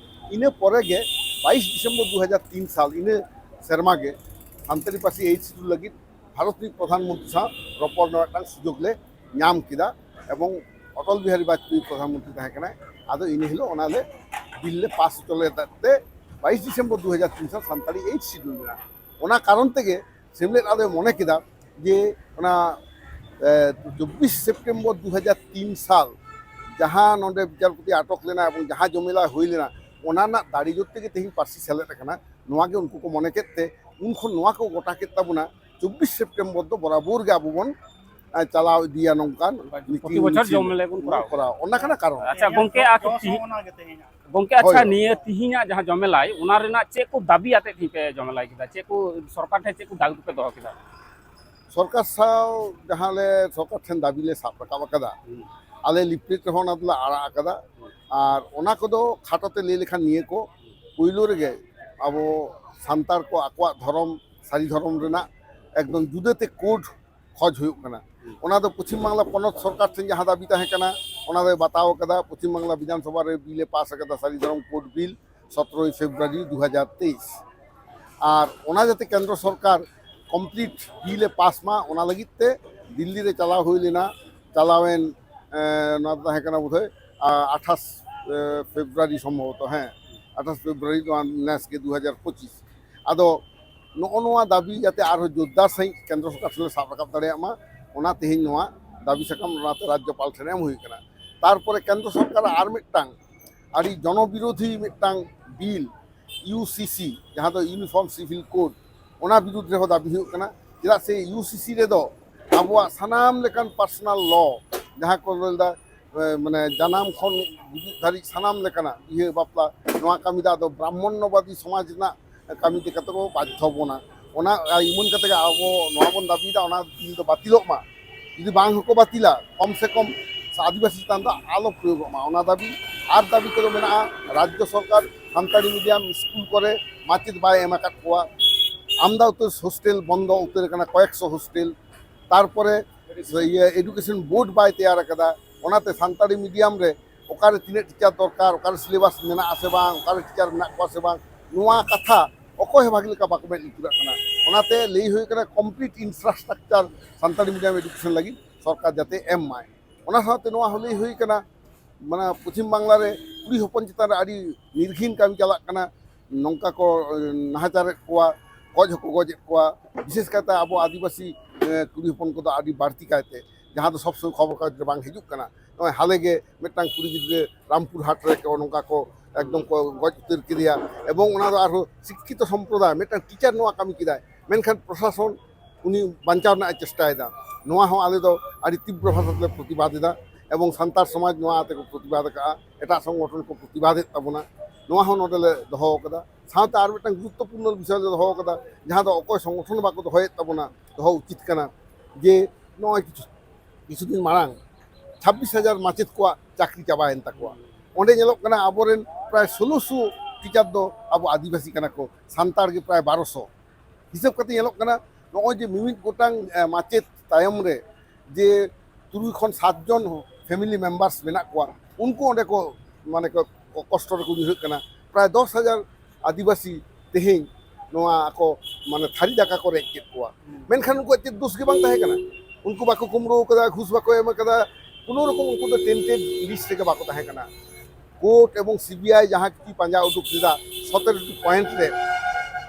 ᱤᱱᱟᱹ ᱯᱚᱨᱮ ᱜᱮ ᱵᱟᱭᱤᱥ ᱰᱤᱥᱮᱢᱵᱚᱨ ᱫᱩ ᱦᱟᱡᱟᱨ ᱛᱤᱱ ᱥᱟᱞ, ᱤᱱᱟᱹ ᱥᱮᱨᱢᱟ ᱜᱮ ᱥᱟᱱᱛᱟᱲᱤ ᱯᱟᱹᱨᱥᱤ ᱮᱭᱤᱴ ᱥᱤᱰᱩᱞ ᱞᱟᱹᱜᱤᱫ ᱵᱷᱟᱨᱚᱛ ᱨᱤᱱᱤᱡ ᱯᱨᱚᱫᱷᱟᱱ ᱢᱚᱱᱛᱨᱤ ᱥᱟᱶ ᱨᱚᱯᱚᱲ ᱨᱮᱱᱟᱜ ᱢᱤᱫᱴᱟᱝ ᱥᱩᱡᱳᱜᱽ ᱞᱮ ᱧᱟᱢ ᱠᱮᱫᱟ᱾ ᱮᱵᱚᱝ ᱚᱴᱚᱞ ᱵᱤᱦᱟᱨᱤ ᱵᱟᱡᱽᱯᱮᱭᱤ ᱯᱨᱚᱫᱷᱟᱱ ᱢᱚᱱᱛᱨᱤ ᱛᱟᱦᱮᱸ ᱠᱟᱱᱟᱭ᱾ ᱟᱫᱚ ᱤᱱᱟᱹ ᱦᱤᱞᱳᱜ ᱚᱱᱟ ᱞᱮ ᱵᱤᱞ ᱞᱮ ᱯᱟᱥ ᱦᱚᱪᱚ ᱞᱮᱫ ᱛᱮ ᱵᱟᱭᱤᱥ ᱰᱤᱥᱮᱢᱵᱚᱨ ᱫᱩ ᱦᱟᱡᱟᱨ ᱛᱤᱱ ᱥᱟᱞ ᱥᱟᱱᱛᱟᱲᱤ ᱮᱭᱤᱴ ᱥᱤᱰᱩᱞ ᱢᱮᱱᱟᱜᱼᱟ᱾ ᱚᱱᱟ ᱠᱟᱨᱚᱱ ᱛᱮᱜᱮ ᱥᱮᱢᱞᱮᱫ ᱟᱫᱚᱭ ᱢᱚᱱᱮ ᱠᱮᱫᱟ ᱡᱮ ᱚᱱᱟ, ᱮ, ᱪᱚᱵᱵᱤᱥ ᱥᱮᱯᱴᱮᱢᱵᱚᱨ ᱫᱩ ᱦᱟᱡᱟᱨ ᱛᱤᱱ ᱥᱟᱞ ᱡᱟᱦᱟᱸ ᱱᱚᱰᱮ ᱵᱤᱪᱟᱨᱯᱚᱛᱤ ᱟᱴᱚᱠ ᱞᱮᱱᱟ ᱮᱵᱚᱝ ᱡᱟᱦᱟᱸ ᱡᱚᱢᱮᱞᱟ ᱦᱩᱭ ᱞᱮᱱᱟ, ᱚᱱᱟ ᱨᱮᱱᱟᱜ ᱫᱟᱲᱮ ᱡᱳᱨ ᱛᱮᱜᱮ ᱛᱮᱦᱮᱧ ᱯᱟᱹᱨᱥᱤ ᱥᱮᱞᱮᱫ ᱟᱠᱟᱱᱟ, ᱱᱚᱣᱟ ᱜᱮ ᱩᱱᱠᱩ ᱠᱚ ᱢᱚᱱᱮ ᱠᱮᱫ ᱛᱮ ᱩᱱ ᱠᱷᱚᱱ ᱱᱚᱣᱟ ᱠᱚ ᱜᱚᱴᱟ ᱠᱮᱫ ᱛᱟᱵᱚᱱᱟ, ᱪᱚᱵᱵᱤᱥ ᱥᱮᱯᱴᱮᱢᱵᱚᱨ ᱫᱚ ᱵᱚᱨᱟᱵᱚᱨ ᱜᱮ ᱟᱵᱚ ᱵᱚᱱ, ᱮ, ᱪᱟᱞᱟᱣ ᱤᱫᱤᱭᱟ ᱱᱚᱝᱠᱟᱱ ᱯᱨᱚᱛᱤ ᱢᱤᱴᱤᱝ ᱵᱚᱪᱷᱚᱨ ᱢᱤᱪᱷᱤᱞ ᱡᱚᱢᱮᱞᱟ ᱵᱚᱱ ᱠᱚᱨᱟᱣ᱾ ᱠᱚᱨᱟᱣ᱾ ᱚᱱᱟ ᱠᱟᱱᱟ ᱠᱟᱨᱚᱱ᱾ ᱟᱪᱪᱷᱟ ᱜᱚᱝᱠᱮ, ᱟᱨ ᱛᱤᱦᱤᱧ, ᱜᱚᱝᱠᱮ, ᱦᱳᱭ, ᱟᱪᱪᱷᱟ, ᱦᱳᱭ᱾ ᱱᱤᱭᱟᱹ ᱛᱤᱦᱤᱧᱟᱜ ᱡᱟᱦᱟᱸ ᱡᱚᱢᱮᱞᱟᱭ, ᱚᱱᱟ ᱨᱮᱱᱟᱜ ᱪᱮᱫ ᱠᱚ ᱫᱟᱹᱵᱤ ᱟᱛᱮ ᱛᱤᱦᱤᱧ ᱯᱮ ᱡᱚᱢᱮᱞᱟᱭ ᱠᱮᱫᱟ? ᱪᱮᱫ ᱠᱚ ᱥᱚᱨᱠᱟᱨ ᱴᱷᱮᱱ ᱪᱮᱫ ᱠᱚ ᱫᱟᱹᱵᱤ ᱠᱚᱯᱮ ᱫᱚᱦᱚ ᱠᱮᱫᱟ? ᱥᱚᱨᱠᱟᱨ ᱥᱟᱶ ᱡᱟᱦᱟᱸ ᱞᱮ ᱥᱚᱨᱠᱟᱨ ᱴᱷᱮᱱ ᱫᱟᱹᱵᱤ ᱞᱮ ᱥᱟᱵ ᱨᱟᱠᱟᱵ ᱟᱠᱟᱫᱟ, ᱦᱩᱸ᱾ ᱟᱞᱮ ᱞᱤᱯᱷᱞᱮᱴ ᱨᱮᱦᱚᱸ ᱚᱱᱟ ᱫᱚᱞᱮ ᱟᱲᱟᱜ ᱟᱠᱟᱫᱟ᱾ ᱦᱩᱸ᱾ ᱟᱨ ᱚᱱᱟ ᱠᱚᱫᱚ ᱠᱷᱟᱴᱚ ᱛᱮ ᱞᱟᱹᱭ ᱞᱮᱠᱷᱟᱱ ᱱᱤᱭᱟᱹ ᱠᱚ, ᱯᱩᱭᱞᱩ ᱨᱮᱜᱮ ᱟᱵᱚ ᱥᱟᱱᱛᱟᱲ ᱠᱚ ᱟᱠᱚᱣᱟᱜ ᱫᱷᱚᱨᱚᱢ, ᱥᱟᱹᱨᱤ ᱫᱷᱚᱨᱚᱢ ᱨᱮᱱᱟᱜ ᱮᱠᱫᱚᱢ ᱡᱩᱫᱟᱹᱛᱮ ᱠᱳᱰ ᱠᱷᱚᱡᱽ ᱦᱩᱭᱩᱜ ᱠᱟᱱᱟ᱾ ᱦᱩᱸ᱾ ᱚᱱᱟ ᱫᱚ ᱯᱚᱪᱷᱤᱢ ᱵᱟᱝᱞᱟ ᱯᱚᱱᱚᱛ ᱥᱚᱨᱠᱟᱨ ᱴᱷᱮᱱ ᱡᱟᱦᱟᱸ ᱫᱟᱹᱵᱤ ᱛᱟᱦᱮᱸ ᱠᱟᱱᱟ, ᱚᱱᱟ ᱫᱚᱭ ᱵᱟᱛᱟᱣ ᱟᱠᱟᱫᱟ᱾ ᱯᱚᱪᱷᱤᱢ ᱵᱟᱝᱞᱟ ᱵᱤᱫᱷᱟᱱ ᱥᱚᱵᱷᱟ ᱨᱮ ᱵᱤᱞ ᱮ ᱯᱟᱥ ᱟᱠᱟᱫᱟ, ᱥᱟᱹᱨᱤ ᱫᱷᱚᱨᱚᱢ ᱠᱳᱰ ᱵᱤᱞ, ᱥᱚᱛᱨᱚᱭ ᱯᱷᱮᱵᱽᱨᱩᱣᱟᱨᱤ ᱫᱩ ᱦᱟᱡᱟᱨ ᱛᱮᱭᱤᱥ᱾ ᱟᱨ ᱚᱱᱟ ᱡᱟᱛᱮ ᱠᱮᱱᱫᱨᱚ ᱥᱚᱨᱠᱟᱨ ᱠᱚᱢᱯᱞᱤᱴ ᱵᱤᱞ ᱮ ᱯᱟᱥ ᱢᱟ, ᱚᱱᱟ ᱞᱟᱹᱜᱤᱫ ᱛᱮ ᱫᱤᱞᱞᱤ ᱨᱮ ᱪᱟᱞᱟᱣ ᱦᱩᱭ ᱞᱮᱱᱟ᱾ ᱪᱟᱞᱟᱣᱮᱱ, ᱮᱸ, ᱱᱚᱣᱟ ᱫᱚ ᱛᱟᱦᱮᱸ ᱠᱟᱱᱟ ᱵᱳᱫᱷᱚᱭ, ᱟ, ᱟᱴᱷᱟᱥ, ᱮ, ᱯᱷᱮᱵᱽᱨᱩᱣᱟᱨᱤ ᱥᱚᱢᱵᱷᱚᱵᱚᱛᱚ, ᱦᱮᱸ, ᱟᱴᱷᱟᱥ ᱯᱷᱮᱵᱽᱨᱩᱣᱟᱨᱤ ᱱᱚᱣᱟ ᱱᱮᱥ ᱜᱮ ᱫᱩ ᱦᱟᱡᱟᱨ ᱯᱚᱸᱪᱤᱥ᱾ ᱟᱫᱚ ᱱᱚᱜᱼᱚ ᱱᱚᱣᱟ ᱫᱟᱹᱵᱤ ᱡᱟᱛᱮ ᱟᱨᱦᱚᱸ ᱡᱳᱨᱫᱟᱨ ᱥᱟᱺᱦᱤᱡ ᱠᱮᱱᱫᱨᱚ ᱥᱚᱨᱠᱟᱨ ᱴᱷᱮᱱ ᱞᱮ ᱥᱟᱵ ᱨᱟᱠᱟᱵ ᱫᱟᱲᱮᱭᱟᱜ ᱢᱟ, ᱚᱱᱟ ᱛᱮᱦᱮᱧ ᱱᱚᱣᱟ ᱫᱟᱹᱵᱤ ᱥᱟᱠᱟᱢ ᱚᱱᱟᱛᱮ ᱨᱟᱡᱽᱡᱚᱯᱟᱞ ᱴᱷᱮᱱ ᱮᱢ ᱦᱩᱭ ᱠᱟᱱᱟ᱾ ᱛᱟᱨᱯᱚᱨᱮ ᱠᱮᱱᱫᱨᱚ ᱥᱚᱨᱠᱟᱨᱟᱜ ᱟᱨ ᱢᱤᱫᱴᱟᱝ ᱟᱹᱰᱤ ᱡᱚᱱᱚᱵᱤᱨᱳᱫᱷᱤ ᱢᱤᱫᱴᱟᱝ ᱵᱤᱞ, ᱤᱭᱩ ᱥᱤ ᱥᱤ, ᱡᱟᱦᱟᱸ ᱫᱚ ᱤᱭᱩᱱᱤᱯᱷᱚᱨᱢ ᱥᱤᱵᱷᱤᱞ ᱠᱳᱰ, ᱚᱱᱟ ᱵᱤᱨᱩᱫᱽ ᱨᱮᱦᱚᱸ ᱫᱟᱹᱵᱤ ᱦᱩᱭᱩᱜ ᱠᱟᱱᱟ᱾ ᱪᱮᱫᱟᱜ ᱥᱮ ᱤᱭᱩ ᱥᱤ ᱥᱤ ᱨᱮᱫᱚ ᱟᱵᱚᱣᱟᱜ ᱥᱟᱱᱟᱢ ᱞᱮᱠᱟᱱ ᱯᱟᱨᱥᱚᱱᱟᱞ ᱞᱚ, ᱡᱟᱦᱟᱸ ᱠᱚ ᱞᱟᱹᱭᱫᱟ, ᱮ, ᱢᱟᱱᱮ ᱡᱟᱱᱟᱢ ᱠᱷᱚᱱ ᱜᱩᱡᱩᱜ ᱫᱷᱟᱹᱨᱤᱡ ᱥᱟᱱᱟᱢ ᱞᱮᱠᱟᱱᱟᱜ ᱵᱤᱦᱟᱹ ᱵᱟᱯᱞᱟ, ᱱᱚᱣᱟ ᱠᱟᱹᱢᱤ ᱫᱚ ᱟᱫᱚ ᱵᱨᱟᱦᱢᱚᱱᱱᱚᱵᱟᱫᱤ ᱥᱚᱢᱟᱡᱽ ᱨᱮᱱᱟᱜ ᱠᱟᱹᱢᱤ ᱞᱮᱠᱟᱛᱮ ᱠᱚ ᱵᱟᱫᱽᱫᱷᱚ ᱵᱚᱱᱟ᱾ ᱚᱱᱟ ᱮᱢᱚᱱ ᱠᱟᱛᱮ ᱜᱮ ᱟᱵᱚ ᱱᱚᱣᱟ ᱵᱚᱱ ᱫᱟᱹᱵᱤᱭᱮᱫᱟ, ᱚᱱᱟ ᱵᱤᱞ ᱫᱚ ᱵᱟᱹᱛᱤᱞᱚᱜ ᱢᱟ᱾ ᱡᱩᱫᱤ ᱵᱟᱝ ᱦᱚᱸᱠᱚ ᱵᱟᱹᱛᱤᱞᱟ, ᱠᱚᱢ ᱥᱮ ᱠᱚᱢ ᱟᱹᱫᱤᱵᱟᱹᱥᱤ ᱪᱮᱛᱟᱱ ᱫᱚ ᱟᱞᱚ ᱯᱨᱚᱭᱳᱜᱚᱜ ᱢᱟ, ᱚᱱᱟ ᱫᱟᱹᱵᱤ᱾ ᱟᱨ ᱫᱟᱹᱵᱤ ᱠᱚᱫᱚ ᱢᱮᱱᱟᱜᱼᱟ, ᱨᱟᱡᱽᱡᱚ ᱥᱚᱨᱠᱟᱨ ᱥᱟᱱᱛᱟᱲᱤ ᱢᱤᱰᱤᱭᱟᱢ ᱥᱠᱩᱞ ᱠᱚᱨᱮ ᱢᱟᱪᱮᱫ ᱵᱟᱭ ᱮᱢ ᱟᱠᱟᱫ ᱠᱚᱣᱟ, ᱟᱢᱫᱟ ᱩᱛᱟᱹᱨ ᱦᱳᱥᱴᱮᱞ ᱵᱚᱱᱫᱚ ᱩᱛᱟᱹᱨ ᱟᱠᱟᱱᱟ, ᱠᱚᱭᱮᱠ ᱥᱚ ᱦᱳᱥᱴᱮᱞ᱾ ᱛᱟᱨᱯᱚᱨᱮ ᱤᱭᱟᱹ ᱮᱰᱩᱠᱮᱥᱚᱱ ᱵᱳᱨᱰ ᱵᱟᱭ ᱛᱮᱭᱟᱨ ᱟᱠᱟᱫᱟ, ᱚᱱᱟᱛᱮ ᱥᱟᱱᱛᱟᱲᱤ ᱢᱤᱰᱤᱭᱟᱢ ᱨᱮ ᱚᱠᱟᱨᱮ ᱛᱤᱱᱟᱹᱜ ᱴᱤᱪᱟᱨ ᱫᱚᱨᱠᱟᱨ, ᱚᱠᱟᱨᱮ ᱥᱤᱞᱮᱵᱟᱥ ᱢᱮᱱᱟᱜᱼᱟ ᱥᱮ ᱵᱟᱝ, ᱚᱠᱟᱨᱮ ᱴᱤᱪᱟᱨ ᱢᱮᱱᱟᱜ ᱠᱚᱣᱟ ᱥᱮ ᱵᱟᱝ, ᱱᱚᱣᱟ ᱠᱟᱛᱷᱟ ᱚᱠᱚᱭ ᱦᱚᱸ ᱵᱷᱟᱜᱮ ᱞᱮᱠᱟ ᱵᱟᱠᱚ ᱢᱮᱫ ᱞᱩᱛᱩᱨᱟᱜ ᱠᱟᱱᱟ᱾ ᱚᱱᱟᱛᱮ ᱞᱟᱹᱭ ᱦᱩᱭ ᱠᱟᱱᱟ, complete infrastructure Santali medium education ᱞᱟᱹᱜᱤᱫ ᱥᱚᱨᱠᱟᱨ ᱡᱟᱛᱮ ᱮᱢ ᱢᱟᱭ᱾ ᱚᱱᱟ ᱥᱟᱶᱛᱮ ᱱᱚᱣᱟ ᱦᱚᱸ ᱞᱟᱹᱭ ᱦᱩᱭ ᱠᱟᱱᱟ, ᱢᱟᱱᱮ ᱯᱚᱪᱷᱤᱢ ᱵᱟᱝᱞᱟ ᱨᱮ ᱠᱩᱲᱤ ᱦᱚᱯᱚᱱ ᱪᱮᱛᱟᱱ ᱨᱮ ᱟᱹᱰᱤ ᱱᱤᱨᱜᱷᱤᱱ ᱠᱟᱹᱢᱤ ᱪᱟᱞᱟᱜ ᱠᱟᱱᱟ, ᱱᱚᱝᱠᱟ ᱠᱚ, ᱮ, ᱱᱟᱦᱟᱪᱟᱨᱮᱫ ᱠᱚᱣᱟ, ᱜᱚᱡ ᱦᱚᱸᱠᱚ ᱜᱚᱡᱮᱫ ᱠᱚᱣᱟ᱾ ᱵᱤᱥᱮᱥ ᱠᱟᱭᱛᱮ ᱟᱵᱚ ᱟᱹᱫᱤᱵᱟᱹᱥᱤ, ᱮ, ᱠᱩᱲᱤ ᱦᱚᱯᱚᱱ ᱠᱚᱫᱚ ᱟᱹᱰᱤ ᱵᱟᱹᱲᱛᱤ ᱠᱟᱭᱛᱮ, ᱡᱟᱦᱟᱸ ᱫᱚ ᱥᱚᱵ ᱥᱚᱢᱚᱭ ᱠᱷᱚᱵᱚᱨ ᱠᱟᱜᱚᱡᱽ ᱨᱮ ᱵᱟᱝ ᱦᱤᱡᱩᱜ ᱠᱟᱱᱟ᱾ ᱱᱚᱜᱼᱚᱭ ᱦᱟᱞᱮ ᱜᱮ ᱢᱤᱫᱴᱟᱝ ᱠᱩᱲᱤ ᱜᱤᱫᱽᱨᱟᱹ ᱨᱟᱢᱯᱩᱨ ᱦᱟᱴ ᱨᱮ ᱠᱚ ᱱᱚᱝᱠᱟ ᱠᱚ ᱮᱠᱫᱚᱢ ᱠᱚ ᱜᱚᱡ ᱩᱛᱟᱹᱨ ᱠᱮᱫᱮᱭᱟ, ᱮᱵᱚᱝ ᱚᱱᱟ ᱫᱚ ᱟᱨᱦᱚᱸ ᱥᱤᱠᱠᱷᱤᱛᱚ ᱥᱚᱢᱯᱨᱚᱫᱟᱭ, ᱢᱤᱫᱴᱟᱝ ᱴᱤᱪᱟᱨ ᱱᱚᱣᱟ ᱠᱟᱹᱢᱤ ᱠᱮᱫᱟᱭ, ᱢᱮᱱᱠᱷᱟᱱ ᱯᱨᱚᱥᱟᱥᱚᱱ ᱩᱱᱤ ᱵᱟᱧᱪᱟᱣ ᱨᱮᱱᱟᱜ ᱮ ᱪᱮᱥᱴᱟᱭᱮᱫᱟ᱾ ᱱᱚᱣᱟ ᱦᱚᱸ ᱟᱞᱮ ᱫᱚ ᱟᱹᱰᱤ ᱛᱤᱵᱨᱚ ᱵᱷᱟᱥᱟ ᱛᱮᱞᱮ ᱯᱨᱚᱛᱤᱵᱟᱫ ᱮᱫᱟ, ᱮᱵᱚᱝ ᱥᱟᱱᱛᱟᱲ ᱥᱚᱢᱟᱡᱽ ᱱᱚᱣᱟ ᱟᱛᱮ ᱠᱚ ᱯᱨᱚᱛᱤᱵᱟᱫ ᱟᱠᱟᱫᱼᱟ, ᱮᱴᱟᱜ ᱥᱚᱝᱜᱚᱴᱷᱚᱱ ᱠᱚ ᱯᱨᱚᱛᱤᱵᱟᱫᱮᱫ ᱛᱟᱵᱚᱱᱟ᱾ ᱱᱚᱣᱟ ᱦᱚᱸ ᱱᱚᱰᱮ ᱞᱮ ᱫᱚᱦᱚ ᱟᱠᱟᱫᱟ᱾ ᱥᱟᱶᱛᱮ ᱟᱨ ᱢᱤᱫᱴᱟᱝ ᱜᱩᱨᱩᱛᱛᱚᱯᱩᱨᱱᱚ ᱵᱤᱥᱚᱭ ᱞᱮ ᱫᱚᱦᱚ ᱟᱠᱟᱫᱟ, ᱡᱟᱦᱟᱸ ᱫᱚ ᱚᱠᱚᱭ ᱥᱚᱝᱜᱚᱴᱷᱚᱱ ᱵᱟᱠᱚ ᱫᱚᱦᱚᱭᱮᱫ ᱛᱟᱵᱚᱱᱟ, ᱫᱚᱦᱚ ᱩᱪᱤᱛ ᱠᱟᱱᱟ, ᱡᱮ ᱱᱚᱜᱼᱚᱭ ᱠᱤᱪᱷᱩ, ᱠᱤᱪᱷᱩ ᱫᱤᱱ ᱢᱟᱲᱟᱝ ᱪᱷᱟᱵᱵᱤᱥ ᱦᱟᱡᱟᱨ ᱢᱟᱪᱮᱫ ᱠᱚᱣᱟᱜ ᱪᱟᱹᱠᱨᱤ ᱪᱟᱵᱟᱭᱮᱱ ᱛᱟᱠᱚᱣᱟ᱾ ᱚᱸᱰᱮ ᱧᱮᱞᱚᱜ ᱠᱟᱱᱟ, ᱟᱵᱚᱨᱮᱱ ᱯᱨᱟᱭ ᱥᱳᱞᱳᱥᱚ ᱴᱤᱪᱟᱨ ᱫᱚ ᱟᱵᱚ ᱟᱹᱫᱤᱵᱟᱹᱥᱤ ᱠᱟᱱᱟ ᱠᱚ, ᱥᱟᱱᱛᱟᱲ ᱜᱮ ᱯᱨᱟᱭ ᱵᱟᱨᱚᱥᱚ᱾ ᱦᱤᱥᱟᱹᱵ ᱠᱟᱛᱮ ᱧᱮᱞᱚᱜ ᱠᱟᱱᱟ, ᱱᱚᱜᱼᱚᱭ ᱡᱮ ᱢᱤᱢᱤᱫ ᱜᱚᱴᱟᱝ, ᱮ, ᱢᱟᱪᱮᱫ ᱛᱟᱭᱚᱢ ᱨᱮ ᱡᱮ ᱛᱩᱨᱩᱭ ᱠᱷᱚᱱ ᱥᱟᱛ ᱡᱚᱱ family members ᱢᱮᱱᱟᱜ ᱠᱚᱣᱟ, ᱩᱱᱠᱩ ᱚᱸᱰᱮ ᱠᱚ, ᱢᱟᱱᱮ ᱠᱚ, ᱠᱚ, ᱠᱚᱥᱴᱚ ᱨᱮᱠᱚ ᱧᱩᱨᱦᱟᱹᱜ ᱠᱟᱱᱟ᱾ ᱯᱨᱟᱭ ᱫᱚᱥ ᱦᱟᱡᱟᱨ ᱟᱹᱫᱤᱵᱟᱹᱥᱤ ᱛᱮᱦᱮᱧ ᱱᱚᱣᱟ ᱟᱠᱚ, ᱢᱟᱱᱮ, ᱛᱷᱟᱹᱨᱤ ᱫᱟᱠᱟ ᱠᱚ ᱨᱮᱡ ᱠᱮᱫ ᱠᱚᱣᱟ᱾ ᱢᱮᱱᱠᱷᱟᱱ ᱩᱱᱠᱩᱣᱟᱜ ᱪᱮᱫ ᱫᱳᱥ ᱜᱮ ᱵᱟᱝ ᱛᱟᱦᱮᱸ ᱠᱟᱱᱟ᱾ ᱩᱱᱠᱩ ᱵᱟᱠᱚ ᱠᱩᱢᱵᱽᱲᱩ ᱟᱠᱟᱫᱟ, ᱜᱷᱩᱥ ᱵᱟᱠᱚ ᱮᱢ ᱟᱠᱟᱫᱟ, ᱠᱳᱱᱳ ᱨᱚᱠᱚᱢ ᱩᱱᱠᱩ ᱫᱚ tainted list ᱨᱮᱜᱮ ᱵᱟᱠᱚ ᱛᱟᱦᱮᱸ ᱠᱟᱱᱟ᱾ ᱠᱳᱨᱴ ᱮᱵᱚᱝ ᱥᱤ ᱵᱤ ᱟᱭ ᱡᱟᱦᱟᱸ ᱠᱤᱪᱷᱩ ᱯᱟᱸᱡᱟ ᱩᱰᱩᱠ ᱞᱮᱫᱟ ᱥᱚᱛᱮᱨᱚ ᱴᱤ ᱯᱚᱭᱮᱱᱴ ᱨᱮ,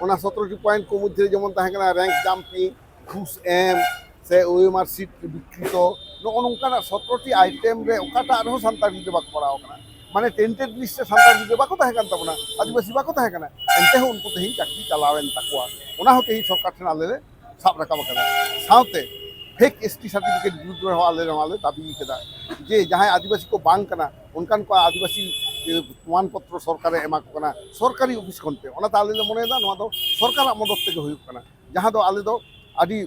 ᱚᱱᱟ ᱥᱚᱛᱮᱨᱚ ᱴᱤ ᱯᱚᱭᱮᱱᱴ ᱠᱚ ᱢᱚᱫᱽᱫᱷᱮ ᱨᱮ ᱡᱮᱢᱚᱱ ᱛᱟᱦᱮᱸ ᱠᱟᱱᱟ ᱨᱮᱝᱠ ᱡᱟᱢᱯᱤᱝ, ᱜᱷᱩᱥ ᱮᱢ, ᱥᱮ ᱳ ᱮᱢ ᱟᱨ ᱥᱤᱴ ᱵᱤᱠᱨᱤᱛᱚ, ᱱᱚᱜᱼᱚ ᱱᱚᱝᱠᱟᱱᱟᱜ ᱥᱚᱛᱮᱨᱚ ᱴᱤ item ᱨᱮ ᱚᱠᱟᱴᱟᱜ ᱨᱮᱦᱚᱸ ᱥᱟᱱᱛᱟᱲ ᱜᱤᱫᱽᱨᱟᱹ ᱵᱟᱠᱚ ᱯᱟᱲᱟᱣ ᱟᱠᱟᱱᱟ᱾ ᱢᱟᱱᱮ ᱴᱮᱱᱴᱮᱰ ᱞᱤᱥᱴ ᱨᱮ ᱥᱟᱱᱛᱟᱲ ᱜᱤᱫᱽᱨᱟᱹ ᱵᱟᱠᱚ ᱛᱟᱦᱮᱸ ᱠᱟᱱ ᱛᱟᱵᱚᱱᱟ, ᱟᱹᱫᱤᱵᱟᱹᱥᱤ ᱵᱟᱠᱚ ᱛᱟᱦᱮᱸ ᱠᱟᱱᱟ, ᱮᱱᱛᱮ ᱦᱚᱸ ᱩᱱᱠᱩ ᱛᱮᱦᱮᱧ ᱪᱟᱹᱠᱨᱤ ᱪᱟᱞᱟᱣᱮᱱ ᱛᱟᱠᱚᱣᱟ᱾ ᱚᱱᱟ ᱦᱚᱸ ᱛᱮᱦᱮᱧ ᱥᱚᱨᱠᱟᱨ ᱴᱷᱮᱱ ᱟᱞᱮ ᱞᱮ ᱥᱟᱵ ᱨᱟᱠᱟᱵ ᱟᱠᱟᱫᱟ᱾ ᱥᱟᱶᱛᱮ ᱯᱷᱮᱠ ᱮᱥ ᱴᱤ ᱥᱟᱨᱴᱤᱯᱷᱤᱠᱮᱴ ᱵᱤᱨᱩᱫᱽ ᱨᱮᱦᱚᱸ ᱟᱞᱮ ᱱᱚᱣᱟ ᱞᱮ ᱫᱟᱹᱵᱤ ᱠᱮᱫᱟ ᱡᱮ ᱡᱟᱦᱟᱸᱭ ᱟᱹᱫᱤᱵᱟᱹᱥᱤ ᱠᱚ ᱵᱟᱝ ᱠᱟᱱᱟ ᱚᱱᱠᱟᱱ ᱠᱚ ᱟᱹᱫᱤᱵᱟᱹᱥᱤ, ᱮ, ᱯᱨᱚᱢᱟᱱ ᱯᱚᱛᱨᱚ ᱥᱚᱨᱠᱟᱨᱮ ᱮᱢᱟ ᱠᱚ ᱠᱟᱱᱟ ᱥᱚᱨᱠᱟᱨᱤ ᱚᱯᱷᱤᱥ ᱠᱷᱚᱱ ᱛᱮ᱾ ᱚᱱᱟᱛᱮ ᱟᱞᱮ ᱞᱮ ᱢᱚᱱᱮᱭᱮᱫᱟ ᱱᱚᱣᱟ ᱫᱚ ᱥᱚᱨᱠᱟᱨᱟᱜ ᱢᱚᱫᱚᱫ ᱛᱮᱜᱮ ᱦᱩᱭᱩᱜ ᱠᱟᱱᱟ, ᱡᱟᱦᱟᱸ ᱫᱚ ᱟᱞᱮ ᱫᱚ ᱟᱹᱰᱤ,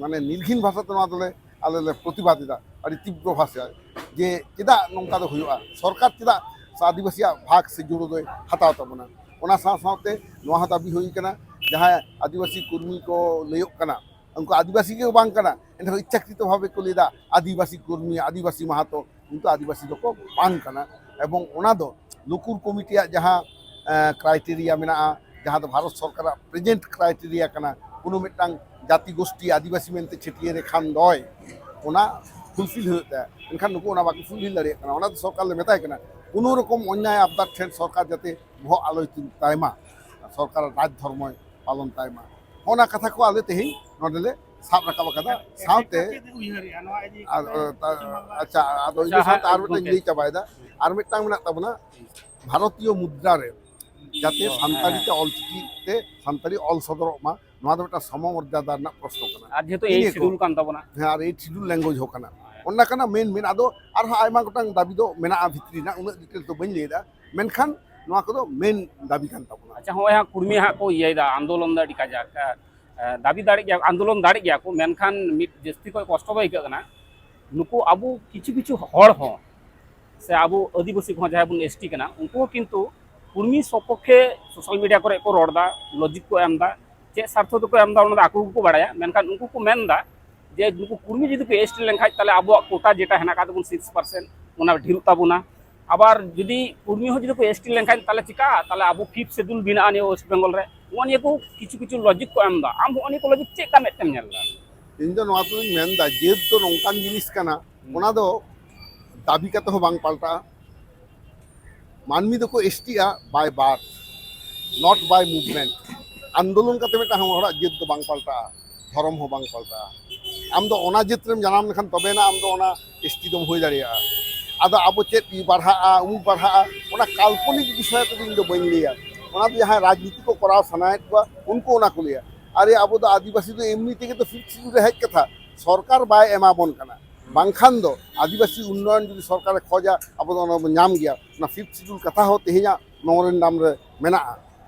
ᱢᱟᱱᱮ, ᱱᱤᱨᱜᱷᱤᱱ ᱵᱷᱟᱥᱟᱛᱮ ᱱᱚᱣᱟ ᱫᱚᱞᱮ, ᱟᱞᱮ ᱞᱮ ᱯᱨᱚᱛᱤᱵᱟᱫ ᱮᱫᱟ ᱟᱹᱰᱤ ᱛᱤᱵᱨᱚ ᱵᱷᱟᱥᱟᱭ, ᱡᱮ ᱪᱮᱫᱟᱜ ᱱᱚᱝᱠᱟ ᱫᱚ ᱦᱩᱭᱩᱜᱼᱟ, ᱥᱚᱨᱠᱟᱨ ᱪᱮᱫᱟᱜ ᱟᱹᱫᱤᱵᱟᱹᱥᱤᱭᱟᱜ ᱵᱷᱟᱜᱽ ᱥᱮ ᱡᱩᱲᱩ ᱫᱚᱭ ᱦᱟᱛᱟᱣ ᱛᱟᱵᱚᱱᱟ᱾ ᱚᱱᱟ ᱥᱟᱶ ᱥᱟᱶᱛᱮ ᱱᱚᱣᱟ ᱦᱚᱸ ᱫᱟᱹᱵᱤ ᱦᱩᱭ ᱠᱟᱱᱟ, ᱡᱟᱦᱟᱸᱭ ᱟᱹᱫᱤᱵᱟᱹᱥᱤ ᱠᱚᱨᱢᱤ ᱠᱚ ᱞᱟᱹᱭᱚᱜ ᱠᱟᱱᱟ, ᱩᱱᱠᱩ ᱟᱹᱫᱤᱵᱟᱹᱥᱤ ᱜᱮ ᱵᱟᱝ ᱠᱟᱱᱟ, ᱮᱱᱨᱮᱦᱚᱸ ᱤᱪᱪᱷᱟᱠᱨᱤᱛᱚ ᱵᱷᱟᱵᱮ ᱠᱚ ᱞᱟᱹᱭᱫᱟ ᱟᱹᱫᱤᱵᱟᱹᱥᱤ ᱠᱚᱨᱢᱤ, ᱟᱹᱫᱤᱵᱟᱹᱥᱤ ᱢᱟᱦᱟᱛᱚ, ᱠᱤᱱᱛᱩ ᱟᱹᱫᱤᱵᱟᱹᱥᱤ ᱫᱚᱠᱚ ᱵᱟᱝ ᱠᱟᱱᱟ᱾ ᱮᱵᱚᱝ ᱚᱱᱟ ᱫᱚ ᱞᱩᱠᱩᱨ ᱠᱚᱢᱤᱴᱤᱭᱟᱜ ᱡᱟᱦᱟᱸ, ᱮ, ᱠᱨᱟᱭᱴᱮᱨᱤᱭᱟ ᱢᱮᱱᱟᱜᱼᱟ, ᱡᱟᱦᱟᱸ ᱫᱚ ᱵᱷᱟᱨᱚᱛ ᱥᱚᱨᱠᱟᱨᱟᱜ ᱯᱨᱮᱡᱮᱱᱴ ᱠᱨᱟᱭᱴᱮᱨᱤᱭᱟ ᱠᱟᱱᱟ, ᱠᱳᱱᱳ ᱢᱤᱫᱴᱟᱝ ᱡᱟᱹᱛᱤ ᱜᱳᱥᱴᱤ ᱟᱹᱫᱤᱵᱟᱹᱥᱤ ᱢᱮᱱᱛᱮ ᱪᱷᱟᱹᱴᱭᱟᱹᱨᱮ ᱠᱷᱟᱱ ᱫᱚᱭ, ᱚᱱᱟ ᱯᱷᱩᱞᱯᱷᱤᱞ ᱦᱩᱭᱩᱜ ᱛᱟᱭᱟ᱾ ᱮᱱᱠᱷᱟᱱ ᱱᱩᱠᱩ ᱚᱱᱟ ᱵᱟᱠᱚ ᱯᱷᱩᱞᱯᱷᱤᱞ ᱫᱟᱲᱮᱭᱟᱜ ᱠᱟᱱᱟ᱾ ᱚᱱᱟ ᱫᱚ ᱥᱚᱨᱠᱟᱨ ᱞᱮ ᱢᱮᱛᱟᱭ ᱠᱟᱱᱟ, ᱠᱳᱱᱳ ᱨᱚᱠᱚᱢ ᱚᱱᱱᱭᱟᱭ ᱟᱵᱫᱟᱨ ᱴᱷᱮᱱ ᱥᱚᱨᱠᱟᱨ ᱡᱟᱛᱮ ᱵᱚᱦᱚᱜ ᱟᱞᱚᱭ ᱛᱩᱞ ᱛᱟᱭ ᱢᱟ, ᱥᱚᱨᱠᱟᱨᱟᱜ ᱨᱟᱡᱽ ᱫᱷᱚᱨᱢᱚᱭ ᱯᱟᱞᱚᱱ ᱛᱟᱭ ᱢᱟ᱾ ᱚᱱᱟ ᱠᱟᱛᱷᱟ ᱠᱚ ᱟᱞᱮ ᱛᱮᱦᱮᱧ ᱱᱚᱰᱮ ᱞᱮ ᱥᱟᱵ ᱨᱟᱠᱟᱵ ᱟᱠᱟᱫᱟ᱾ ᱥᱟᱶᱛᱮ ᱪᱮᱫ ᱩᱭᱦᱟᱹᱨᱮᱜᱼᱟ ᱱᱚᱣᱟ ᱤᱫᱤ ᱟᱨ, ᱠᱟᱛᱮ? ᱟᱨ, ᱟᱪᱪᱷᱟ, ᱟᱫᱚ ᱤᱱᱟᱹ ᱟᱪᱪᱷᱟ, ᱥᱟᱶᱛᱮ ᱟᱨ ᱢᱤᱫᱴᱟᱝ ᱜᱚᱢᱠᱮ᱾ ᱞᱟᱹᱭ ᱪᱟᱵᱟᱭᱮᱫᱟ᱾ ᱟᱨ ᱢᱤᱫᱴᱟᱝ ᱢᱮᱱᱟᱜ ᱛᱟᱵᱚᱱᱟ, ᱵᱷᱟᱨᱚᱛᱤᱭᱚ ᱢᱩᱫᱽᱨᱟ ᱨᱮ ᱡᱟᱛᱮ ᱚ, ᱦᱮᱸ, ᱥᱟᱱᱛᱟᱲᱤ ᱦᱮᱸ᱾ ᱛᱮ ᱚᱞᱪᱤᱠᱤ ᱛᱮ ᱥᱟᱱᱛᱟᱲᱤ ᱚᱞ ᱥᱚᱫᱚᱨᱚᱜ ᱢᱟ, ᱱᱚᱣᱟ ᱫᱚ ᱢᱤᱫᱴᱟᱝ ᱥᱚᱢᱚᱨᱡᱟᱫᱟ ᱨᱮᱱᱟᱜ ᱯᱨᱚᱥᱱᱚ ᱠᱟᱱᱟ᱾ ᱟᱨ ᱡᱮᱦᱮᱛᱩ ᱤᱱᱟᱹ ᱮᱭᱤᱴ ᱠᱚ᱾ ᱥᱤᱰᱩᱞ ᱠᱟᱱ ᱛᱟᱵᱚᱱᱟ᱾ ᱦᱮᱸ, ᱟᱨ ᱮᱭᱤᱴ ᱥᱤᱰᱩᱞ ᱞᱮᱝᱜᱩᱭᱮᱡᱽ ᱦᱚᱸ ᱠᱟᱱᱟ᱾ ᱚᱱᱟ ᱠᱟᱱᱟ ᱢᱮᱱ, ᱢᱮᱱ ᱟᱫᱚ ᱟᱨᱦᱚᱸ ᱟᱭᱢᱟ ᱜᱚᱴᱟᱝ ᱫᱟᱹᱵᱤ ᱫᱚ ᱢᱮᱱᱟᱜᱼᱟ ᱵᱷᱤᱛᱨᱤ ᱨᱮᱱᱟᱜ, ᱩᱱᱟᱹᱜ ᱰᱤᱴᱮᱞ ᱫᱚ ᱵᱟᱹᱧ ᱞᱟᱹᱭ ᱮᱫᱟ, ᱢᱮᱱᱠᱷᱟᱱ ᱱᱚᱣᱟ ᱠᱚᱫᱚ ᱢᱮᱱ ᱫᱟᱹᱵᱤ ᱠᱟᱱ ᱛᱟᱵᱚᱱᱟ᱾ ᱟᱪᱪᱷᱟ, ᱦᱚᱸᱜᱼᱚᱭ ᱦᱟᱸᱜ ᱠᱩᱲᱢᱤ ᱦᱟᱸᱜ ᱠᱚ ᱤᱭᱟᱹᱭᱮᱫᱟ, ᱟᱱᱫᱳᱞᱚᱱ ᱫᱚ ᱟᱹᱰᱤ ᱠᱟᱡᱟᱠ, ᱮ, ᱫᱟᱹᱵᱤ ᱫᱟᱲᱮᱜ ᱜᱮᱭᱟ, ᱟᱱᱫᱳᱞᱚᱱ ᱫᱟᱲᱮᱜ ᱜᱮᱭᱟ ᱠᱚ, ᱢᱮᱱᱠᱷᱟᱱ ᱢᱤᱫ ᱡᱟᱹᱥᱛᱤ ᱠᱷᱚᱱ ᱠᱚᱥᱴᱚ ᱫᱚ ᱟᱹᱭᱠᱟᱹᱜ ᱠᱟᱱᱟ ᱱᱩᱠᱩ ᱟᱵᱚ ᱠᱤᱪᱷᱩ ᱠᱤᱪᱷᱩ ᱦᱚᱲ ᱦᱚᱸ, ᱥᱮ ᱟᱵᱚ ᱟᱹᱫᱤᱵᱟᱹᱥᱤ ᱠᱚᱦᱚᱸ ᱡᱟᱦᱟᱸᱭ ᱵᱚᱱ ᱮᱥ ᱴᱤ ᱠᱟᱱᱟ, ᱩᱱᱠᱩ ᱦᱚᱸ ᱠᱤᱱᱛᱩ ᱠᱩᱲᱢᱤ ᱥᱚᱯᱚᱠᱠᱷᱮ ᱥᱳᱥᱟᱞ ᱢᱤᱰᱤᱭᱟ ᱠᱚᱨᱮ ᱠᱚ ᱨᱚᱲ ᱮᱫᱟ, ᱞᱚᱡᱤᱠ ᱠᱚ ᱮᱢ ᱮᱫᱟ, ᱪᱮᱫ ᱥᱟᱨᱛᱷᱚ ᱛᱮᱠᱚ ᱮᱢ ᱮᱫᱟ ᱚᱱᱟ ᱫᱚ ᱟᱠᱚ ᱜᱮᱠᱚ ᱵᱟᱲᱟᱭᱟ, ᱢᱮᱱᱠᱷᱟᱱ ᱩᱱᱠᱩ ᱠᱚ ᱢᱮᱱ ᱮᱫᱟ ᱡᱮ ᱱᱩᱠᱩ ᱠᱩᱲᱢᱤ ᱡᱩᱫᱤ ᱠᱚ ᱮᱥ ᱴᱤ ᱞᱮᱱᱠᱷᱟᱱ ᱛᱟᱦᱚᱞᱮ ᱟᱵᱚᱣᱟᱜ ᱠᱳᱴᱟ ᱡᱮᱴᱟ ᱦᱮᱱᱟᱜ ᱟᱠᱟᱫ ᱛᱟᱵᱚᱱ ᱥᱤᱠᱥ ᱯᱟᱨᱥᱮᱱᱴ ᱚᱱᱟ ᱰᱷᱮᱨᱚᱜ ᱛᱟᱵᱚᱱᱟ, ᱟᱵᱟᱨ ᱡᱩᱫᱤ ᱠᱩᱲᱢᱤ ᱦᱚᱸ ᱡᱩᱫᱤ ᱠᱚ ᱮᱥ ᱴᱤ ᱞᱮᱱᱠᱷᱟᱱ ᱛᱟᱦᱚᱞᱮ ᱪᱤᱠᱟᱹᱜᱼᱟ, ᱛᱟᱦᱚᱞᱮ ᱟᱵᱚ ᱯᱷᱤᱯᱛᱷ ᱥᱮᱰᱩᱞ ᱵᱮᱱᱟᱜᱼᱟ ᱱᱤᱭᱟᱹ ᱳᱭᱮᱥᱴ ᱵᱮᱝᱜᱚᱞ ᱨᱮ, ᱱᱚᱜᱼᱚ ᱱᱤᱭᱟᱹ ᱠᱚ ᱠᱤᱪᱷᱩ ᱠᱤᱪᱷᱩ ᱞᱚᱡᱤᱠ ᱠᱚ ᱮᱢ ᱮᱫᱟ᱾ ᱟᱢ ᱦᱚᱸᱜᱼᱚ ᱱᱤᱭᱟᱹ ᱠᱚ ᱞᱚᱡᱤᱠ ᱪᱮᱫ ᱞᱮᱠᱟ ᱢᱮᱫ ᱛᱮᱢ ᱧᱮᱞ ᱮᱫᱟ? ᱤᱧ ᱫᱚ ᱱᱚᱣᱟ ᱫᱚᱧ ᱢᱮᱱᱫᱟ, ᱡᱟᱹᱛ ᱫᱚ ᱱᱚᱝᱠᱟᱱ ᱡᱤᱱᱤᱥ ᱠᱟᱱᱟ, ᱦᱩᱸ᱾ ᱚᱱᱟ ᱫᱚ ᱫᱟᱹᱵᱤ ᱠᱟᱛᱮ ᱦᱚᱸ ᱵᱟᱝ ᱯᱟᱞᱴᱟᱜᱼᱟ᱾ ᱢᱟᱹᱱᱢᱤ ᱫᱚᱠᱚ S ᱴᱤᱜᱼᱟ by birth, not by movement. ᱟᱱᱫᱳᱞᱚᱱ ᱠᱟᱛᱮ ᱢᱤᱫᱴᱟᱝ ᱦᱚᱲᱟᱜ ᱡᱟᱹᱛ ᱫᱚ ᱵᱟᱝ ᱯᱟᱞᱴᱟᱜᱼᱟ, ᱫᱷᱚᱨᱚᱢ ᱦᱚᱸ ᱵᱟᱝ ᱯᱟᱞᱴᱟᱜᱼᱟ᱾ ᱟᱢ ᱫᱚ ᱚᱱᱟ ᱡᱟᱹᱛ ᱨᱮᱢ ᱡᱟᱱᱟᱢ ᱞᱮᱠᱷᱟᱱ ᱛᱚᱵᱮᱱᱟ ᱟᱢ ᱫᱚ ᱚᱱᱟ ᱮᱥ ᱴᱤ ᱫᱚᱢ ᱦᱩᱭ ᱫᱟᱲᱮᱭᱟᱜᱼᱟ᱾ ᱟᱫᱚ ᱟᱵᱚ ᱪᱮᱫ ᱵᱟᱲᱦᱟᱜᱼᱟ, ᱩᱢᱩᱠ ᱵᱟᱲᱦᱟᱜᱼᱟ, ᱚᱱᱟ ᱠᱟᱞᱯᱚᱱᱤᱠ ᱵᱤᱥᱚᱭ ᱛᱮᱫᱚ ᱤᱧ ᱫᱚ ᱵᱟᱹᱧ ᱞᱟᱹᱭᱟ᱾ ᱚᱱᱟ ᱫᱚ ᱡᱟᱦᱟᱸᱭ ᱨᱟᱡᱽᱱᱤᱛᱤ ᱠᱚ ᱠᱚᱨᱟᱣ ᱥᱟᱱᱟᱭᱮᱫ ᱠᱚᱣᱟ, ᱩᱱᱠᱩ ᱚᱱᱟ ᱠᱚ ᱞᱟᱹᱭᱟ᱾ ᱟᱨᱮ, ᱟᱵᱚ ᱫᱚ ᱟᱹᱫᱤᱵᱟᱹᱥᱤ ᱫᱚ ᱮᱢᱱᱤ ᱛᱮᱜᱮ ᱛᱚ ᱯᱷᱤᱯᱛᱷ ᱥᱤᱰᱩᱞ ᱨᱮ ᱦᱮᱡ ᱠᱟᱛᱷᱟ, ᱥᱚᱨᱠᱟᱨ ᱵᱟᱭ ᱮᱢᱟ ᱵᱚᱱ ᱠᱟᱱᱟ᱾ ᱵᱟᱝᱠᱷᱟᱱ ᱫᱚ ᱟᱹᱫᱤᱵᱟᱹᱥᱤ ᱩᱱᱱᱚᱭᱚᱱ ᱡᱩᱫᱤ ᱥᱚᱨᱠᱟᱨᱮ ᱠᱷᱚᱡᱟ, ᱟᱵᱚ ᱫᱚ ᱚᱱᱟ ᱵᱚᱱ ᱧᱟᱢ ᱜᱮᱭᱟ᱾ ᱚᱱᱟ ᱯᱷᱤᱯᱛᱷ ᱥᱤᱰᱩᱞ ᱠᱟᱛᱷᱟ ᱦᱚᱸ ᱛᱮᱦᱮᱧᱟᱜ ᱢᱮᱢᱳᱨᱮᱱᱰᱟᱢ ᱨᱮ ᱢᱮᱱᱟᱜᱼᱟ᱾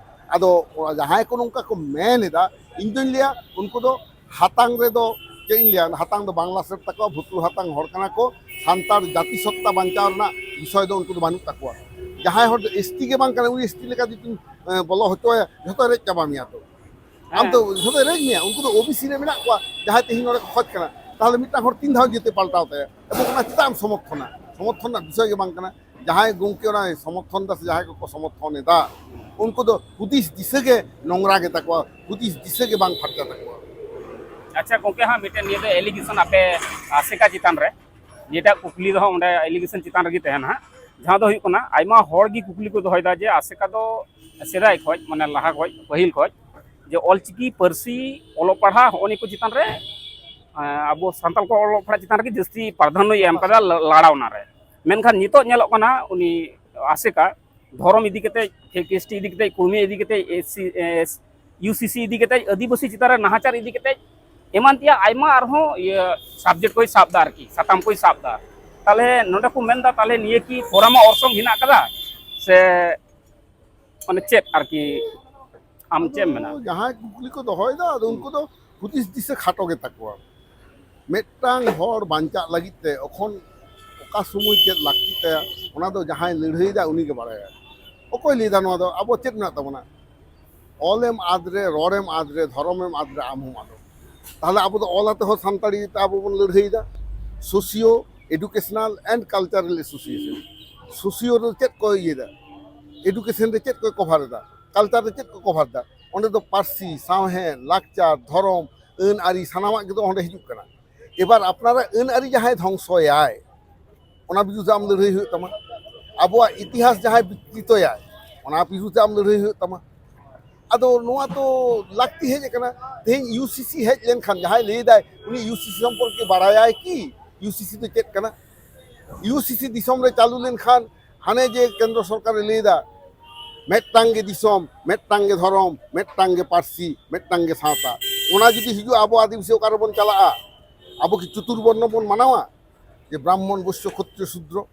ᱟᱫᱚ ᱡᱟᱦᱟᱸᱭ ᱠᱚ ᱱᱚᱝᱠᱟ ᱠᱚ ᱢᱮᱱ ᱮᱫᱟ, ᱤᱧ ᱫᱚᱧ ᱞᱟᱹᱭᱟ ᱩᱱᱠᱩ ᱫᱚ ᱦᱟᱛᱟᱝ ᱨᱮᱫᱚ ᱪᱮᱫ ᱤᱧ ᱞᱟᱹᱭᱟ, ᱦᱟᱛᱟᱝ ᱫᱚ ᱵᱟᱝ ᱞᱟᱥᱮᱨ ᱛᱟᱠᱚᱣᱟ, ᱵᱷᱩᱛᱩᱲ ᱦᱟᱛᱟᱝ ᱦᱚᱲ ᱠᱟᱱᱟ ᱠᱚ᱾ ᱥᱟᱱᱛᱟᱲ ᱡᱟᱹᱛᱤ ᱥᱚᱛᱛᱟ ᱵᱟᱧᱪᱟᱣ ᱨᱮᱱᱟᱜ ᱵᱤᱥᱚᱭ ᱫᱚ ᱩᱱᱠᱩ ᱫᱚ ᱵᱟᱹᱱᱩᱜ ᱛᱟᱠᱚᱣᱟ᱾ ᱡᱟᱦᱟᱸᱭ ᱦᱚᱲ ᱫᱚ ᱮᱥᱴᱤ ᱜᱮ ᱵᱟᱝ ᱠᱟᱱᱟ, ᱩᱱᱤ ᱮᱥᱴᱤ ᱞᱮᱠᱟ ᱡᱩᱫᱤᱢ, ᱮ, ᱵᱚᱞᱚ ᱦᱚᱪᱚᱣᱟᱭᱟ, ᱡᱷᱚᱛᱚᱭ ᱨᱮᱡ ᱪᱟᱵᱟ ᱢᱮᱭᱟ ᱛᱚ᱾ ᱟᱢ ᱫᱚ ᱦᱮᱸ᱾ ᱡᱷᱚᱛᱚᱭ ᱨᱮᱡ ᱢᱮᱭᱟ᱾ ᱩᱱᱠᱩ ᱫᱚ ᱳᱵᱤᱥᱤ ᱨᱮ ᱢᱮᱱᱟᱜ ᱠᱚᱣᱟ, ᱡᱟᱦᱟᱸᱭ ᱛᱮᱦᱮᱧ ᱱᱚᱰᱮ ᱠᱚ ᱠᱷᱚᱡᱽ ᱠᱟᱱᱟ, ᱛᱟᱦᱚᱞᱮ ᱢᱤᱫᱴᱟᱝ ᱦᱚᱲ ᱛᱤᱱ ᱫᱷᱟᱣ ᱡᱮᱛᱮ ᱯᱟᱞᱴᱟᱣ ᱛᱟᱭᱟ? ᱮᱵᱚᱝ ᱚᱱᱟ ᱪᱮᱫᱟᱜ ᱮᱢ ᱥᱚᱢᱚᱨᱛᱷᱚᱱᱟ? ᱥᱚᱢᱚᱨᱛᱷᱚᱱ ᱨᱮᱱᱟᱜ ᱵᱤᱥᱚᱭ ᱜᱮ ᱵᱟᱝ ᱠᱟᱱᱟ᱾ ᱡᱟᱦᱟᱸᱭ ᱜᱚᱝᱠᱮ ᱚᱱᱟ ᱥᱚᱢᱚᱨᱛᱷᱚᱱ ᱮᱫᱟ ᱥᱮ ᱡᱟᱦᱟᱸᱭ ᱠᱚᱠᱚ ᱥᱚᱢᱚᱨᱛᱷᱚᱱ ᱮᱫᱟ, ᱩᱱᱠᱩ ᱫᱚ ᱦᱩᱫᱤᱥ ᱫᱤᱥᱟᱹ ᱜᱮ ᱱᱚᱝᱨᱟ ᱜᱮᱛᱟ ᱠᱚᱣᱟ, ᱦᱩᱫᱤᱥ ᱫᱤᱥᱟᱹ ᱜᱮ ᱵᱟᱝ ᱯᱷᱟᱨᱪᱟ ᱛᱟᱠᱚᱣᱟ᱾ ᱟᱪᱪᱷᱟ ᱜᱚᱝᱠᱮ, ᱦᱟᱸᱜ ᱢᱤᱫᱴᱮᱱ ᱱᱤᱭᱟᱹ ᱫᱚ ᱮᱞᱤᱜᱮᱥᱚᱱ ᱟᱯᱮ ᱟᱥᱮᱠᱟ ᱪᱮᱛᱟᱱ ᱨᱮ, ᱡᱮᱴᱟ ᱠᱩᱠᱞᱤ ᱫᱚ ᱦᱟᱸᱜ ᱚᱸᱰᱮ ᱮᱞᱤᱜᱮᱥᱚᱱ ᱪᱮᱛᱟᱱ ᱨᱮᱜᱮ ᱛᱟᱦᱮᱱᱟ ᱦᱟᱸᱜ, ᱡᱟᱦᱟᱸ ᱫᱚ ᱦᱩᱭᱩᱜ ᱠᱟᱱᱟ, ᱟᱭᱢᱟ ᱦᱚᱲ ᱜᱮ ᱠᱩᱠᱞᱤ ᱠᱚ ᱫᱚᱦᱚᱭᱮᱫᱟ ᱡᱮ ᱟᱥᱮᱠᱟ ᱫᱚ ᱥᱮᱫᱟᱭ ᱠᱷᱚᱡ, ᱢᱟᱱᱮ ᱞᱟᱦᱟ ᱠᱷᱚᱡ, ᱯᱟᱹᱦᱤᱞ ᱠᱷᱚᱡ, ᱡᱮ ᱚᱞᱪᱤᱠᱤ ᱯᱟᱹᱨᱥᱤ, ᱚᱞᱚᱜ ᱯᱟᱲᱦᱟᱜ, ᱦᱚᱸᱜᱼᱚ ᱱᱤᱭᱟᱹ ᱠᱚ ᱪᱮᱛᱟᱱ ᱨᱮ, ᱮᱸ, ᱟᱵᱚ ᱥᱟᱱᱛᱟᱲ ᱠᱚ ᱚᱞᱚᱜ ᱯᱟᱲᱦᱟᱜ ᱪᱮᱛᱟᱱ ᱨᱮᱜᱮ ᱡᱟᱹᱥᱛᱤ ᱯᱨᱟᱫᱷᱟᱱᱱᱚᱭ ᱮᱢ ᱠᱟᱫᱟ ᱞᱟ-, ᱞᱟᱲᱟᱣᱱᱟ ᱨᱮ᱾ ᱢᱮᱱᱠᱷᱟᱱ ᱱᱤᱛᱚᱜ ᱧᱮᱞᱚᱜ ᱠᱟᱱᱟ, ᱩᱱᱤ ᱟᱥᱮᱠᱟ ᱫᱷᱚᱨᱚᱢ ᱤᱫᱤ ᱠᱟᱛᱮ, ᱠᱨᱤᱥᱴᱤ ᱤᱫᱤ ᱠᱟᱛᱮ, ᱠᱩᱲᱢᱤ ᱤᱫᱤ ᱠᱟᱛᱮ, S C, S, U C C ᱤᱫᱤ ᱠᱟᱛᱮ, ᱟᱹᱫᱤᱵᱟᱹᱥᱤ ᱪᱮᱛᱟᱱ ᱨᱮ ᱱᱟᱦᱟᱪᱟᱨ ᱤᱫᱤ ᱠᱟᱛᱮ, ᱮᱢᱟᱱ ᱛᱮᱭᱟᱜ ᱟᱭᱢᱟ ᱟᱨᱦᱚᱸ ᱤᱭᱟᱹ ᱥᱟᱵᱡᱮᱠᱴ ᱠᱚᱭ ᱥᱟᱵ ᱫᱟ ᱟᱨᱠᱤ, ᱥᱟᱛᱟᱢ ᱠᱚᱭ ᱥᱟᱵ ᱫᱟ᱾ ᱛᱟᱦᱞᱮ ᱱᱚᱰᱮ ᱠᱚ ᱢᱮᱱᱫᱟ, ᱛᱟᱦᱞᱮ ᱱᱤᱭᱟᱹ ᱠᱤ ᱯᱚᱨᱟᱢᱟ ᱚᱨᱥᱚᱝ ᱦᱮᱱᱟᱜ ᱠᱟᱫᱟ ᱥᱮ ᱢᱟᱱᱮ ᱪᱮᱫ ᱟᱨᱠᱤ, ᱟᱢ ᱪᱮᱫ ᱮᱢ ᱢᱮᱱᱟ? ᱟᱫᱚ ᱡᱟᱦᱟᱸᱭ ᱠᱩᱠᱞᱤ ᱠᱚ ᱫᱚᱦᱚᱭᱮᱫᱟ, ᱟᱫᱚ ᱩᱱᱠᱩ ᱫᱚ ᱦᱩᱫᱤᱥ ᱫᱤᱥᱟᱹ ᱠᱷᱟᱴᱚ ᱜᱮᱛᱟ ᱠᱚᱣᱟ᱾ ᱢᱤᱫᱴᱟᱝ ᱦᱚᱲ ᱵᱟᱧᱪᱟᱜ ᱞᱟᱹᱜᱤᱫ ᱛᱮ ᱚᱠᱷᱚᱱ ᱚᱠᱟ ᱥᱚᱢᱚᱭ ᱪᱮᱫ ᱞᱟᱹᱠᱛᱤ ᱛᱟᱭᱟ, ᱚᱱᱟ ᱫᱚ ᱡᱟᱦᱟᱸᱭ ᱞᱟᱹᱲᱦᱟᱹᱭᱮᱫᱟ ᱩᱱᱤ ᱜᱮ ᱵᱟᱲᱟᱭᱟ᱾ ᱚᱠᱚᱭ ᱞᱟᱹᱭᱫᱟ ᱱᱚᱣᱟ ᱫᱚ? ᱟᱵᱚ ᱪᱮᱫ ᱢᱮᱱᱟᱜ ᱛᱟᱵᱚᱱᱟ? ᱚᱞᱮᱢ ᱟᱫ ᱨᱮ, ᱨᱚᱲᱮᱢ ᱟᱫ ᱨᱮ, ᱫᱷᱚᱨᱚᱢᱮᱢ ᱟᱫ ᱨᱮ, ᱟᱢ ᱦᱚᱸᱢ ᱟᱫᱚᱜ᱾ ᱛᱟᱦᱞᱮ ᱟᱵᱚ ᱫᱚ ᱚᱞ ᱟᱛᱮ ᱦᱚᱸ ᱥᱟᱱᱛᱟᱲᱤ ᱛᱮ ᱟᱵᱚ ᱵᱚᱱ ᱞᱟᱹᱲᱦᱟᱹᱭᱮᱫᱟ᱾ Socio Educational and Cultural Association, socio ᱨᱮ ᱪᱮᱫ ᱠᱚ ᱤᱭᱟᱹᱭᱮᱫᱟ, ᱮᱰᱩᱠᱮᱥᱚᱱ ᱨᱮ ᱪᱮᱫ ᱠᱚ ᱠᱚᱵᱷᱟᱨ ᱮᱫᱟ, ᱠᱟᱞᱪᱟᱨ ᱨᱮ ᱪᱮᱫ ᱠᱚ ᱠᱚᱵᱷᱟᱨ ᱮᱫᱟ? ᱚᱸᱰᱮ ᱫᱚ ᱯᱟᱹᱨᱥᱤ, ᱥᱟᱶᱦᱮᱫ, ᱞᱟᱠᱪᱟᱨ, ᱫᱷᱚᱨᱚᱢ, ᱟᱹᱱ ᱟᱹᱨᱤ, ᱥᱟᱱᱟᱢᱟᱜ ᱜᱮ ᱫᱚ ᱚᱸᱰᱮ ᱦᱤᱡᱩᱜ ᱠᱟᱱᱟ᱾ ᱮᱵᱟᱨ ᱟᱯᱱᱟᱨᱟᱜ ᱟᱹᱱ ᱟᱹᱨᱤ ᱡᱟᱦᱟᱸᱭ ᱫᱷᱚᱝᱥᱚᱭᱟᱭ, ᱚᱱᱟ ᱵᱤᱨᱩᱫᱷ ᱨᱮ ᱟᱢ ᱞᱟᱹᱲᱦᱟᱹᱭ ᱦᱩᱭᱩᱜ ᱛᱟᱢᱟ᱾ ᱟᱵᱚᱣᱟᱜ ᱤᱛᱤᱦᱟᱥ ᱡᱟᱦᱟᱸᱭ ᱵᱤᱠᱨᱤᱛᱚᱭᱟᱭ, ᱚᱱᱟ ᱵᱤᱨᱩᱫᱷ ᱨᱮ ᱟᱢ ᱞᱟᱹᱲᱦᱟᱹᱭ ᱦᱩᱭᱩᱜ ᱛᱟᱢᱟ᱾ ᱟᱫᱚ ᱱᱚᱣᱟ ᱫᱚ ᱞᱟᱹᱠᱛᱤ ᱦᱮᱡ ᱟᱠᱟᱱᱟ᱾ ᱛᱮᱦᱮᱧ ᱤᱭᱩ ᱥᱤ ᱥᱤ ᱦᱮᱡ ᱞᱮᱱᱠᱷᱟᱱ ᱡᱟᱦᱟᱸᱭ ᱞᱟᱹᱭ ᱫᱟᱭ, ᱩᱱᱤ ᱤᱭᱩ ᱥᱤ ᱥᱤ ᱥᱚᱢᱯᱚᱨᱠᱮ ᱵᱟᱲᱟᱭᱟᱭ ᱠᱤ? ᱤᱭᱩ ᱥᱤ ᱥᱤ ᱫᱚ ᱪᱮᱫ ᱠᱟᱱᱟ? ᱤᱭᱩ ᱥᱤ ᱥᱤ ᱫᱤᱥᱚᱢ ᱨᱮ ᱪᱟᱹᱞᱩ ᱞᱮᱱᱠᱷᱟᱱ ᱦᱟᱱᱮ ᱡᱮ ᱠᱮᱱᱫᱨᱚ ᱥᱚᱨᱠᱟᱨᱮ ᱞᱟᱹᱭᱫᱟ ᱢᱤᱫᱴᱟᱝ ᱜᱮ ᱫᱤᱥᱚᱢ, ᱢᱤᱫᱴᱟᱝ ᱜᱮ ᱫᱷᱚᱨᱚᱢ, ᱢᱤᱫᱴᱟᱝ ᱜᱮ ᱯᱟᱹᱨᱥᱤ, ᱢᱤᱫᱴᱟᱝ ᱜᱮ ᱥᱟᱶᱛᱟ, ᱚᱱᱟ ᱡᱩᱫᱤ ᱦᱤᱡᱩᱜᱼᱟ, ᱟᱵᱚ ᱟᱹᱫᱤᱵᱟᱹᱥᱤ ᱚᱠᱟ ᱨᱮᱵᱚᱱ ᱪᱟᱞᱟᱜᱼᱟ? ᱟᱵᱚ ᱠᱤ ᱪᱚᱛᱩᱨᱵᱚᱨᱱᱚ ᱵᱚᱱ ᱢᱟᱱᱟᱣᱟ? ᱡᱮ ᱵᱨᱟᱦᱢᱚᱱ, ᱵᱳᱭᱥᱭᱚ, ᱠᱷᱚᱛᱨᱤᱭᱚ, ᱥᱩᱫᱨᱚ,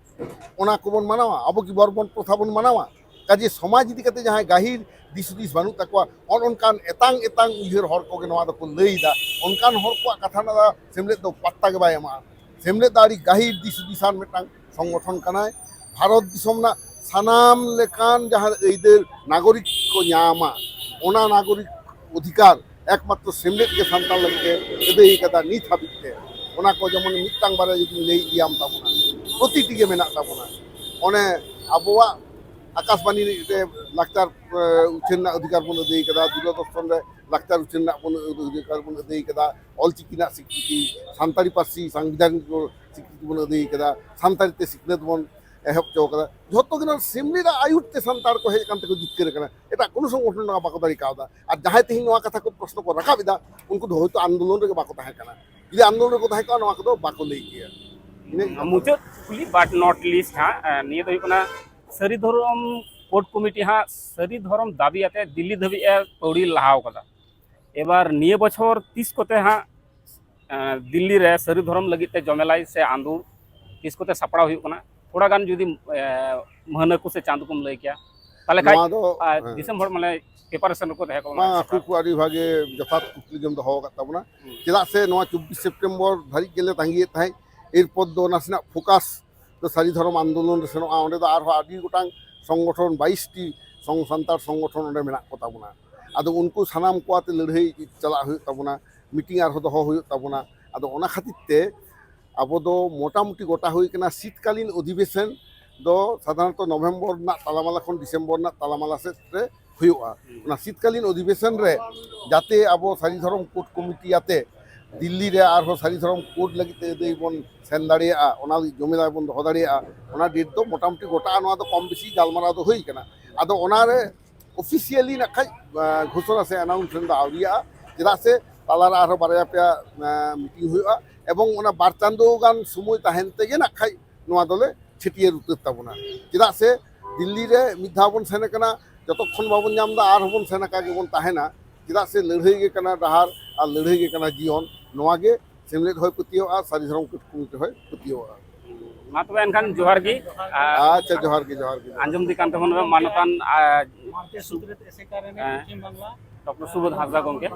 ᱚᱱᱟ ᱠᱚᱵᱚᱱ ᱢᱟᱱᱟᱣᱟ? ᱟᱵᱚ ᱠᱤ ᱵᱚᱨᱢᱚᱱ ᱯᱨᱚᱛᱷᱟ ᱵᱚᱱ ᱢᱟᱱᱟᱣᱟ? ᱠᱟᱡᱮ ᱥᱚᱢᱟᱡᱽ ᱤᱫᱤ ᱠᱟᱛᱮ ᱡᱟᱦᱟᱸᱭ ᱜᱟᱹᱦᱤᱨ ᱫᱤᱥ ᱦᱩᱫᱤᱥ ᱵᱟᱹᱱᱩᱜ ᱛᱟᱠᱚᱣᱟ, ᱚᱱ ᱚᱱᱠᱟᱱ ᱮᱛᱟᱝ ᱮᱛᱟᱝ ᱩᱭᱦᱟᱹᱨ ᱦᱚᱲ ᱠᱚᱜᱮ ᱱᱚᱣᱟ ᱫᱚᱠᱚ ᱞᱟᱹᱭᱫᱟ᱾ ᱚᱱᱠᱟᱱ ᱦᱚᱲ ᱠᱚᱣᱟᱜ ᱠᱟᱛᱷᱟ ᱨᱮᱱᱟᱜ ᱫᱚ ᱥᱮᱢᱞᱮᱫ ᱫᱚ ᱯᱟᱛᱛᱟ ᱜᱮ ᱵᱟᱭ ᱮᱢᱟᱜᱼᱟ᱾ ᱥᱮᱢᱞᱮᱫ ᱫᱚ ᱟᱹᱰᱤ ᱜᱟᱹᱦᱤᱨ ᱫᱤᱥ ᱦᱩᱫᱤᱥᱟᱱ ᱢᱤᱫᱴᱟᱝ ᱥᱚᱝᱜᱚᱴᱷᱚᱱ ᱠᱟᱱᱟᱭ᱾ ᱵᱷᱟᱨᱚᱛ ᱫᱤᱥᱚᱢ ᱨᱮᱱᱟᱜ ᱥᱟᱱᱟᱢ ᱞᱮᱠᱟᱱ ᱡᱟᱦᱟᱸ ᱟᱹᱭᱫᱟᱹᱨ ᱱᱟᱜᱚᱨᱤᱠ ᱠᱚ ᱧᱟᱢᱟ, ᱚᱱᱟ ᱱᱟᱜᱚᱨᱤᱠ ᱚᱫᱷᱤᱠᱟᱨ ᱮᱠᱢᱟᱛᱨᱚ ᱥᱮᱢᱞᱮᱫ ᱜᱮ ᱥᱟᱱᱛᱟᱲ ᱞᱟᱹᱜᱤᱫ ᱮ ᱟᱹᱫᱟᱹᱭ ᱠᱟᱫᱟ ᱱᱤᱛ ᱦᱟᱹᱵᱤᱡ ᱛᱮ᱾ ᱚᱱᱟ ᱠᱚ ᱡᱮᱢᱚᱱ ᱢᱤᱫᱴᱟᱝ ᱵᱟᱨᱭᱟ ᱡᱩᱫᱤᱧ ᱞᱟᱹᱭ ᱤᱫᱤᱭᱟᱢ ᱛᱟᱵᱚᱱᱟ, ᱯᱨᱚᱛᱤᱴᱤ ᱜᱮ ᱢᱮᱱᱟᱜ ᱛᱟᱵᱚᱱᱟ᱾ ᱚᱱᱮ ᱟᱵᱚᱣᱟᱜ ᱟᱠᱟᱥᱵᱟণᱤ ᱨᱮ ᱞᱟᱠᱪᱟᱨ, ᱮ, ᱩᱪᱷᱟᱹᱱ ᱨᱮᱱᱟᱜ ᱚᱫᱷᱤᱠᱟᱨ ᱵᱚᱱ ᱟᱹᱫᱟᱹᱭ ᱠᱟᱫᱟ, ᱫᱩᱨᱚᱫᱚᱨᱥᱚᱱ ᱨᱮ ᱞᱟᱠᱪᱟᱨ ᱩᱪᱷᱟᱹᱱ ᱨᱮᱱᱟᱜ ᱵᱚᱱ ᱚᱫᱷᱤᱠᱟᱨ ᱵᱚᱱ ᱟᱹᱫᱟᱹᱭ ᱠᱟᱫᱟ, ᱚᱞᱪᱤᱠᱤ ᱨᱮᱱᱟᱜ ᱥᱤᱠᱨᱤᱛᱤ, ᱥᱟᱱᱛᱟᱲᱤ ᱯᱟᱹᱨᱥᱤ ᱥᱟᱝᱵᱤᱫᱷᱟᱱᱤᱠ ᱥᱤᱠᱨᱤᱛᱤ ᱵᱚᱱ ᱟᱹᱫᱟᱹᱭ ᱠᱟᱫᱟ, ᱥᱟᱱᱛᱟᱲᱤ ᱛᱮ ᱥᱤᱠᱷᱱᱟᱹᱛ ᱵᱚᱱ ᱮᱦᱚᱵ ᱦᱚᱪᱚ ᱠᱟᱫᱟ᱾ ᱡᱷᱚᱛᱚ ᱜᱮ ᱱᱚᱣᱟ ᱥᱮᱢᱞᱮᱫ ᱟᱜ ᱟᱹᱭᱩᱨ ᱛᱮ ᱥᱟᱱᱛᱟᱲ ᱠᱚ ᱦᱮᱡ ᱟᱠᱟᱱ ᱛᱮᱠᱚ ᱡᱤᱛᱠᱟᱹᱨ ᱟᱠᱟᱱᱟ, ᱮᱴᱟᱜ ᱠᱳᱱᱳ ᱥᱚᱝᱜᱚᱴᱷᱚᱱ ᱱᱚᱣᱟ ᱵᱟᱠᱚ ᱫᱟᱲᱮ ᱠᱟᱣᱫᱟ᱾ ᱟᱨ ᱡᱟᱦᱟᱸᱭ ᱛᱮᱦᱮᱧ ᱱᱚᱣᱟ ᱠᱟᱛᱷᱟ ᱠᱚ ᱯᱨᱚᱥᱱᱚ ᱠᱚ ᱨᱟᱠᱟᱵ ᱮᱫᱟ, ᱩᱱᱠᱩ ᱫᱚ ᱦᱳᱭᱛᱳ ᱟᱱᱫᱳᱞᱚᱱ ᱨᱮᱜᱮ ᱵᱟᱠᱚ ᱛᱟᱦᱮᱸ ᱠᱟᱱᱟ᱾ ᱡᱩᱫᱤ ᱟᱱᱫᱳᱞᱚᱱ ᱨᱮᱠᱚ ᱛᱟᱦᱮᱸ ᱠᱚᱜᱼᱟ, ᱱᱚᱣᱟ ᱠᱚᱫᱚ ᱵᱟᱠᱚ ᱞᱟᱹᱭ ᱠᱮᱭᱟ᱾ ᱤᱱᱟᱹ ᱜᱮ ᱠᱟᱛᱷᱟ᱾ ᱢᱩᱪᱟᱹᱫ ᱠᱩᱠᱞᱤ, but not least ᱦᱟᱸᱜ, ᱮ, ᱱᱤᱭᱟᱹ ᱫᱚ ᱦᱩᱭᱩᱜ ᱠᱟᱱᱟ, ᱥᱟᱹᱨᱤ ᱫᱷᱚᱨᱚᱢ ᱠᱳᱰ ᱠᱚᱢᱤᱴᱤ ᱦᱟᱸᱜ ᱥᱟᱹᱨᱤ ᱫᱷᱚᱨᱚᱢ ᱫᱟᱹᱵᱤ ᱟᱛᱮ ᱫᱤᱞᱞᱤ ᱫᱷᱟᱹᱵᱤᱡ ᱮ ᱯᱟᱹᱣᱲᱤ ᱞᱟᱦᱟᱣ ᱠᱟᱫᱟ᱾ ᱮᱵᱟᱨ ᱱᱤᱭᱟᱹ ᱵᱚᱪᱷᱚᱨ ᱛᱤᱥ ᱠᱚᱛᱮ ᱦᱟᱸᱜ, ᱮ, ᱫᱤᱞᱞᱤ ᱨᱮ ᱥᱟᱹᱨᱤ ᱫᱷᱚᱨᱚᱢ ᱞᱟᱹᱜᱤᱫ ᱛᱮ ᱡᱚᱢᱮᱞᱟᱭ ᱥᱮ ᱟᱸᱫᱳᱲ ᱛᱤᱥ ᱠᱚᱛᱮ ᱥᱟᱯᱲᱟᱣ ᱦᱩᱭᱩᱜ ᱠᱟᱱᱟ? ᱛᱷᱚᱲᱟ ᱜᱟᱱ ᱡᱩᱫᱤ, ᱮ, ᱢᱟᱹᱦᱱᱟᱹ ᱠᱚ ᱥᱮ ᱪᱟᱸᱫᱳ ᱠᱚᱢ ᱞᱟᱹᱭ ᱠᱮᱭᱟ, ᱛᱟᱦᱚᱞᱮ ᱠᱷᱟᱡ, ᱱᱚᱣᱟ ᱫᱚ, ᱟᱨ ᱦᱮᱸ᱾ ᱫᱤᱥᱚᱢ ᱦᱚᱲ ᱢᱟᱱᱮ preparation ᱨᱮᱠᱚ ᱛᱟᱦᱮᱸ ᱠᱚᱜᱼᱟ᱾ ᱵᱟᱝ, ᱚᱱᱟ ᱠᱷᱩᱵ ᱟᱹᱰᱤ ᱵᱷᱟᱜᱮ ᱡᱚᱛᱷᱟᱛ ᱠᱩᱠᱞᱤ ᱜᱮᱢ ᱫᱚᱦᱚ ᱟᱠᱟᱫ ᱛᱟᱵᱚᱱᱟ᱾ ᱦᱩᱸ᱾ ᱪᱮᱫᱟᱜ ᱥᱮ ᱱᱚᱣᱟ ᱪᱚᱵᱵᱤᱥ ᱥᱮᱯᱴᱮᱢᱵᱚᱨ ᱫᱷᱟᱹᱨᱤᱡ ᱜᱮᱞᱮ ᱛᱟᱸᱜᱤᱭᱮᱫ ᱛᱟᱦᱮᱸᱫ, ᱮᱨᱯᱚᱨ ᱫᱚ ᱱᱟᱥᱮᱱᱟᱜ focus ᱫᱚ ᱥᱟᱹᱨᱤ ᱫᱷᱚᱨᱚᱢ ᱟᱱᱫᱳᱞᱚᱱ ᱨᱮ ᱥᱮᱱᱚᱜᱼᱟ᱾ ᱚᱸᱰᱮ ᱫᱚ ᱟᱨᱦᱚᱸ ᱟᱹᱰᱤ ᱜᱚᱴᱟᱝ ᱥᱚᱝᱜᱚᱴᱷᱚᱱ, ᱵᱟᱭᱤᱥ ᱴᱤ ᱥᱚᱝ-, ᱥᱟᱱᱛᱟᱲ ᱥᱚᱝᱜᱚᱴᱷᱚᱱ ᱚᱸᱰᱮ ᱢᱮᱱᱟᱜ ᱠᱚ ᱛᱟᱵᱚᱱᱟ᱾ ᱟᱫᱚ ᱩᱱᱠᱩ ᱥᱟᱱᱟᱢ ᱠᱚ ᱟᱛᱮ ᱞᱟᱹᱲᱦᱟᱹᱭ ᱪᱟᱞᱟᱜ ᱦᱩᱭᱩᱜ ᱛᱟᱵᱚᱱᱟ, meeting ᱟᱨᱦᱚᱸ ᱫᱚᱦᱚ ᱦᱩᱭᱩᱜ ᱛᱟᱵᱚᱱᱟ᱾ ᱟᱫᱚ ᱚᱱᱟ ᱠᱷᱟᱹᱛᱤᱨ ᱛᱮ ᱟᱵᱚ ᱫᱚ ᱢᱚᱴᱟᱢᱩᱴᱤ ᱜᱚᱴᱟ ᱦᱩᱭ ᱠᱟᱱᱟ, ᱥᱤᱛᱠᱟᱞᱤᱱ ᱚᱫᱷᱤᱵᱮᱥᱚᱱ ᱫᱚ ᱥᱟᱫᱷᱟᱨᱚᱱᱛᱚ ᱱᱚᱵᱷᱮᱢᱵᱚᱨ ᱨᱮᱱᱟᱜ ᱛᱟᱞᱟᱢᱟᱞᱟ ᱠᱷᱚᱱ ᱰᱤᱥᱮᱢᱵᱚᱨ ᱨᱮᱱᱟᱜ ᱛᱟᱞᱟᱢᱟᱞᱟ ᱥᱮᱫ ᱨᱮ ᱦᱩᱭᱩᱜᱼᱟ᱾ ᱦᱩᱸ᱾ ᱚᱱᱟ ᱥᱤᱛᱠᱟᱞᱤᱱ ᱚᱫᱷᱤᱵᱮᱥᱚᱱ ᱨᱮ ᱡᱟᱛᱮ ᱟᱵᱚ ᱥᱟᱹᱨᱤ ᱫᱷᱚᱨᱚᱢ ᱠᱳᱰ ᱠᱚᱢᱤᱴᱤ ᱟᱛᱮ ᱫᱤᱞᱞᱤ ᱨᱮ ᱟᱨᱦᱚᱸ ᱥᱟᱹᱨᱤ ᱫᱷᱚᱨᱚᱢ ᱠᱳᱰ ᱞᱟᱹᱜᱤᱫ ᱛᱮ ᱟᱹᱫᱟᱹᱭ ᱵᱚᱱ ᱥᱮᱱ ᱫᱟᱲᱮᱭᱟᱜᱼᱟ, ᱚᱱᱟ ᱞᱟᱹᱜᱤᱫ ᱡᱚᱢᱮᱞᱟᱭ ᱵᱚᱱ ᱫᱚᱦᱚ ᱫᱟᱲᱮᱭᱟᱜᱼᱟ, ᱚᱱᱟ date ᱫᱚ ᱢᱚᱴᱟᱢᱩᱴᱤ ᱜᱚᱴᱟ ᱱᱚᱣᱟ ᱫᱚ ᱠᱚᱢ ᱵᱮᱥᱤ ᱜᱟᱞᱢᱟᱨᱟᱣ ᱫᱚ ᱦᱩᱭ ᱠᱟᱱᱟ᱾ ᱟᱫᱚ ᱚᱱᱟᱨᱮ officially ᱱᱟᱜ ᱠᱷᱟᱡ, ᱟᱸ, ᱜᱷᱳᱥᱚᱱᱟ ᱥᱮ announcement ᱫᱚ ᱟᱹᱣᱨᱤᱭᱟᱜᱼᱟ, ᱪᱮᱫᱟᱜ ᱥᱮ ᱛᱟᱞᱟᱨᱮ ᱟᱨᱦᱚᱸ ᱵᱟᱨᱭᱟ ᱯᱮᱭᱟ, ᱟᱸ, meeting ᱦᱩᱭᱩᱜᱼᱟ, ᱮᱵᱚᱝ ᱚᱱᱟ ᱵᱟᱨ ᱪᱟᱸᱫᱳ ᱜᱟᱱ ᱥᱚᱢᱚᱭ ᱛᱟᱦᱮᱱ ᱛᱮᱜᱮ ᱱᱟᱜ ᱠᱷᱟᱡ ᱱᱚᱣᱟ ᱫᱚᱞᱮ ᱪᱷᱟᱹᱴᱭᱟᱹᱨ ᱩᱛᱟᱹᱨ ᱛᱟᱵᱚᱱᱟ᱾ ᱪᱮᱫᱟᱜ ᱥᱮ ᱫᱤᱞᱞᱤ ᱨᱮ ᱢᱤᱫ ᱫᱷᱟᱣ ᱵᱚᱱ ᱥᱮᱱ ᱟᱠᱟᱱᱟ, ᱡᱚᱛᱚᱠᱷᱚᱱ ᱵᱟᱵᱚᱱ ᱧᱟᱢ ᱮᱫᱟ ᱟᱨᱦᱚᱸ ᱵᱚᱱ ᱥᱮᱱ ᱟᱠᱟ ᱜᱮᱵᱚᱱ ᱛᱟᱦᱮᱱᱟ᱾ ᱪᱮᱫᱟᱜ ᱥᱮ ᱞᱟᱹᱲᱦᱟᱹᱭ ᱜᱮ ᱠᱟᱱᱟ ᱰᱟᱦᱟᱨ ᱟᱨ ᱞᱟᱹᱲᱦᱟᱹᱭ ᱜᱮ ᱠᱟᱱᱟ ᱡᱤᱭᱚᱱ, ᱱᱚᱣᱟ ᱜᱮ ᱥᱮᱢᱞᱮᱫ ᱦᱚᱸᱭ ᱯᱟᱹᱛᱭᱟᱹᱣᱟᱜᱼᱟ, ᱥᱟᱹᱨᱤ ᱫᱷᱚᱨᱚᱢ ᱠᱚᱢᱤᱴᱤ ᱦᱚᱸᱭ ᱯᱟᱹᱛᱭᱟᱹᱣᱟᱜᱼᱟ᱾ ᱢᱟ ᱛᱚᱵᱮ ᱮᱱᱠᱷᱟᱱ ᱡᱚᱦᱟᱨ ᱜᱮ᱾ ᱟᱨ ᱟᱪᱪᱷᱟ, ᱡᱚᱦᱟᱨ ᱜᱮ, ᱡᱚᱦᱟᱨ ᱜᱮ, ᱡᱚᱦᱟᱨ ᱜᱮ᱾ ᱟᱸᱡᱚᱢ ᱤᱫᱤ ᱠᱟᱱ ᱛᱟᱵᱚᱱᱟ ᱢᱟᱱᱚᱛᱟᱱ, ᱟᱨ, ᱦᱮᱸ, ᱰᱚᱠᱴᱚᱨ ᱥᱩᱵᱳᱫᱷ ᱦᱟᱸᱥᱫᱟ ᱜᱚᱢᱠᱮ᱾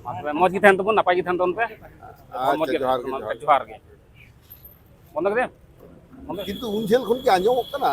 ᱢᱟ ᱛᱚᱵᱮ ᱢᱚᱡᱽ ᱜᱮ ᱛᱟᱦᱮᱱ ᱛᱟᱵᱚᱱ, ᱱᱟᱯᱟᱭ ᱜᱮ ᱛᱟᱦᱮᱱ ᱛᱟᱵᱚᱱ ᱯᱮ᱾ ᱟᱨ ᱢᱚᱡᱽ ᱟᱪᱪᱷᱟ, ᱜᱮ ᱡᱚᱦᱟᱨ ᱛᱟᱦᱮᱱ ᱜᱮ, ᱛᱟᱵᱚᱱ ᱯᱮ᱾ ᱡᱚᱦᱟᱨ ᱜᱮ᱾ ᱡᱚᱦᱟᱨ ᱜᱮ᱾ ᱵᱚᱱᱫᱚ ᱠᱮᱫᱟ? ᱵᱚᱱᱫᱚ? ᱠᱤᱱᱛᱩ ᱩᱱ ᱡᱷᱟᱹᱞ ᱠᱷᱚᱱ ᱜᱮ ᱟᱸᱡᱚᱢᱚᱜ ᱠᱟᱱᱟ᱾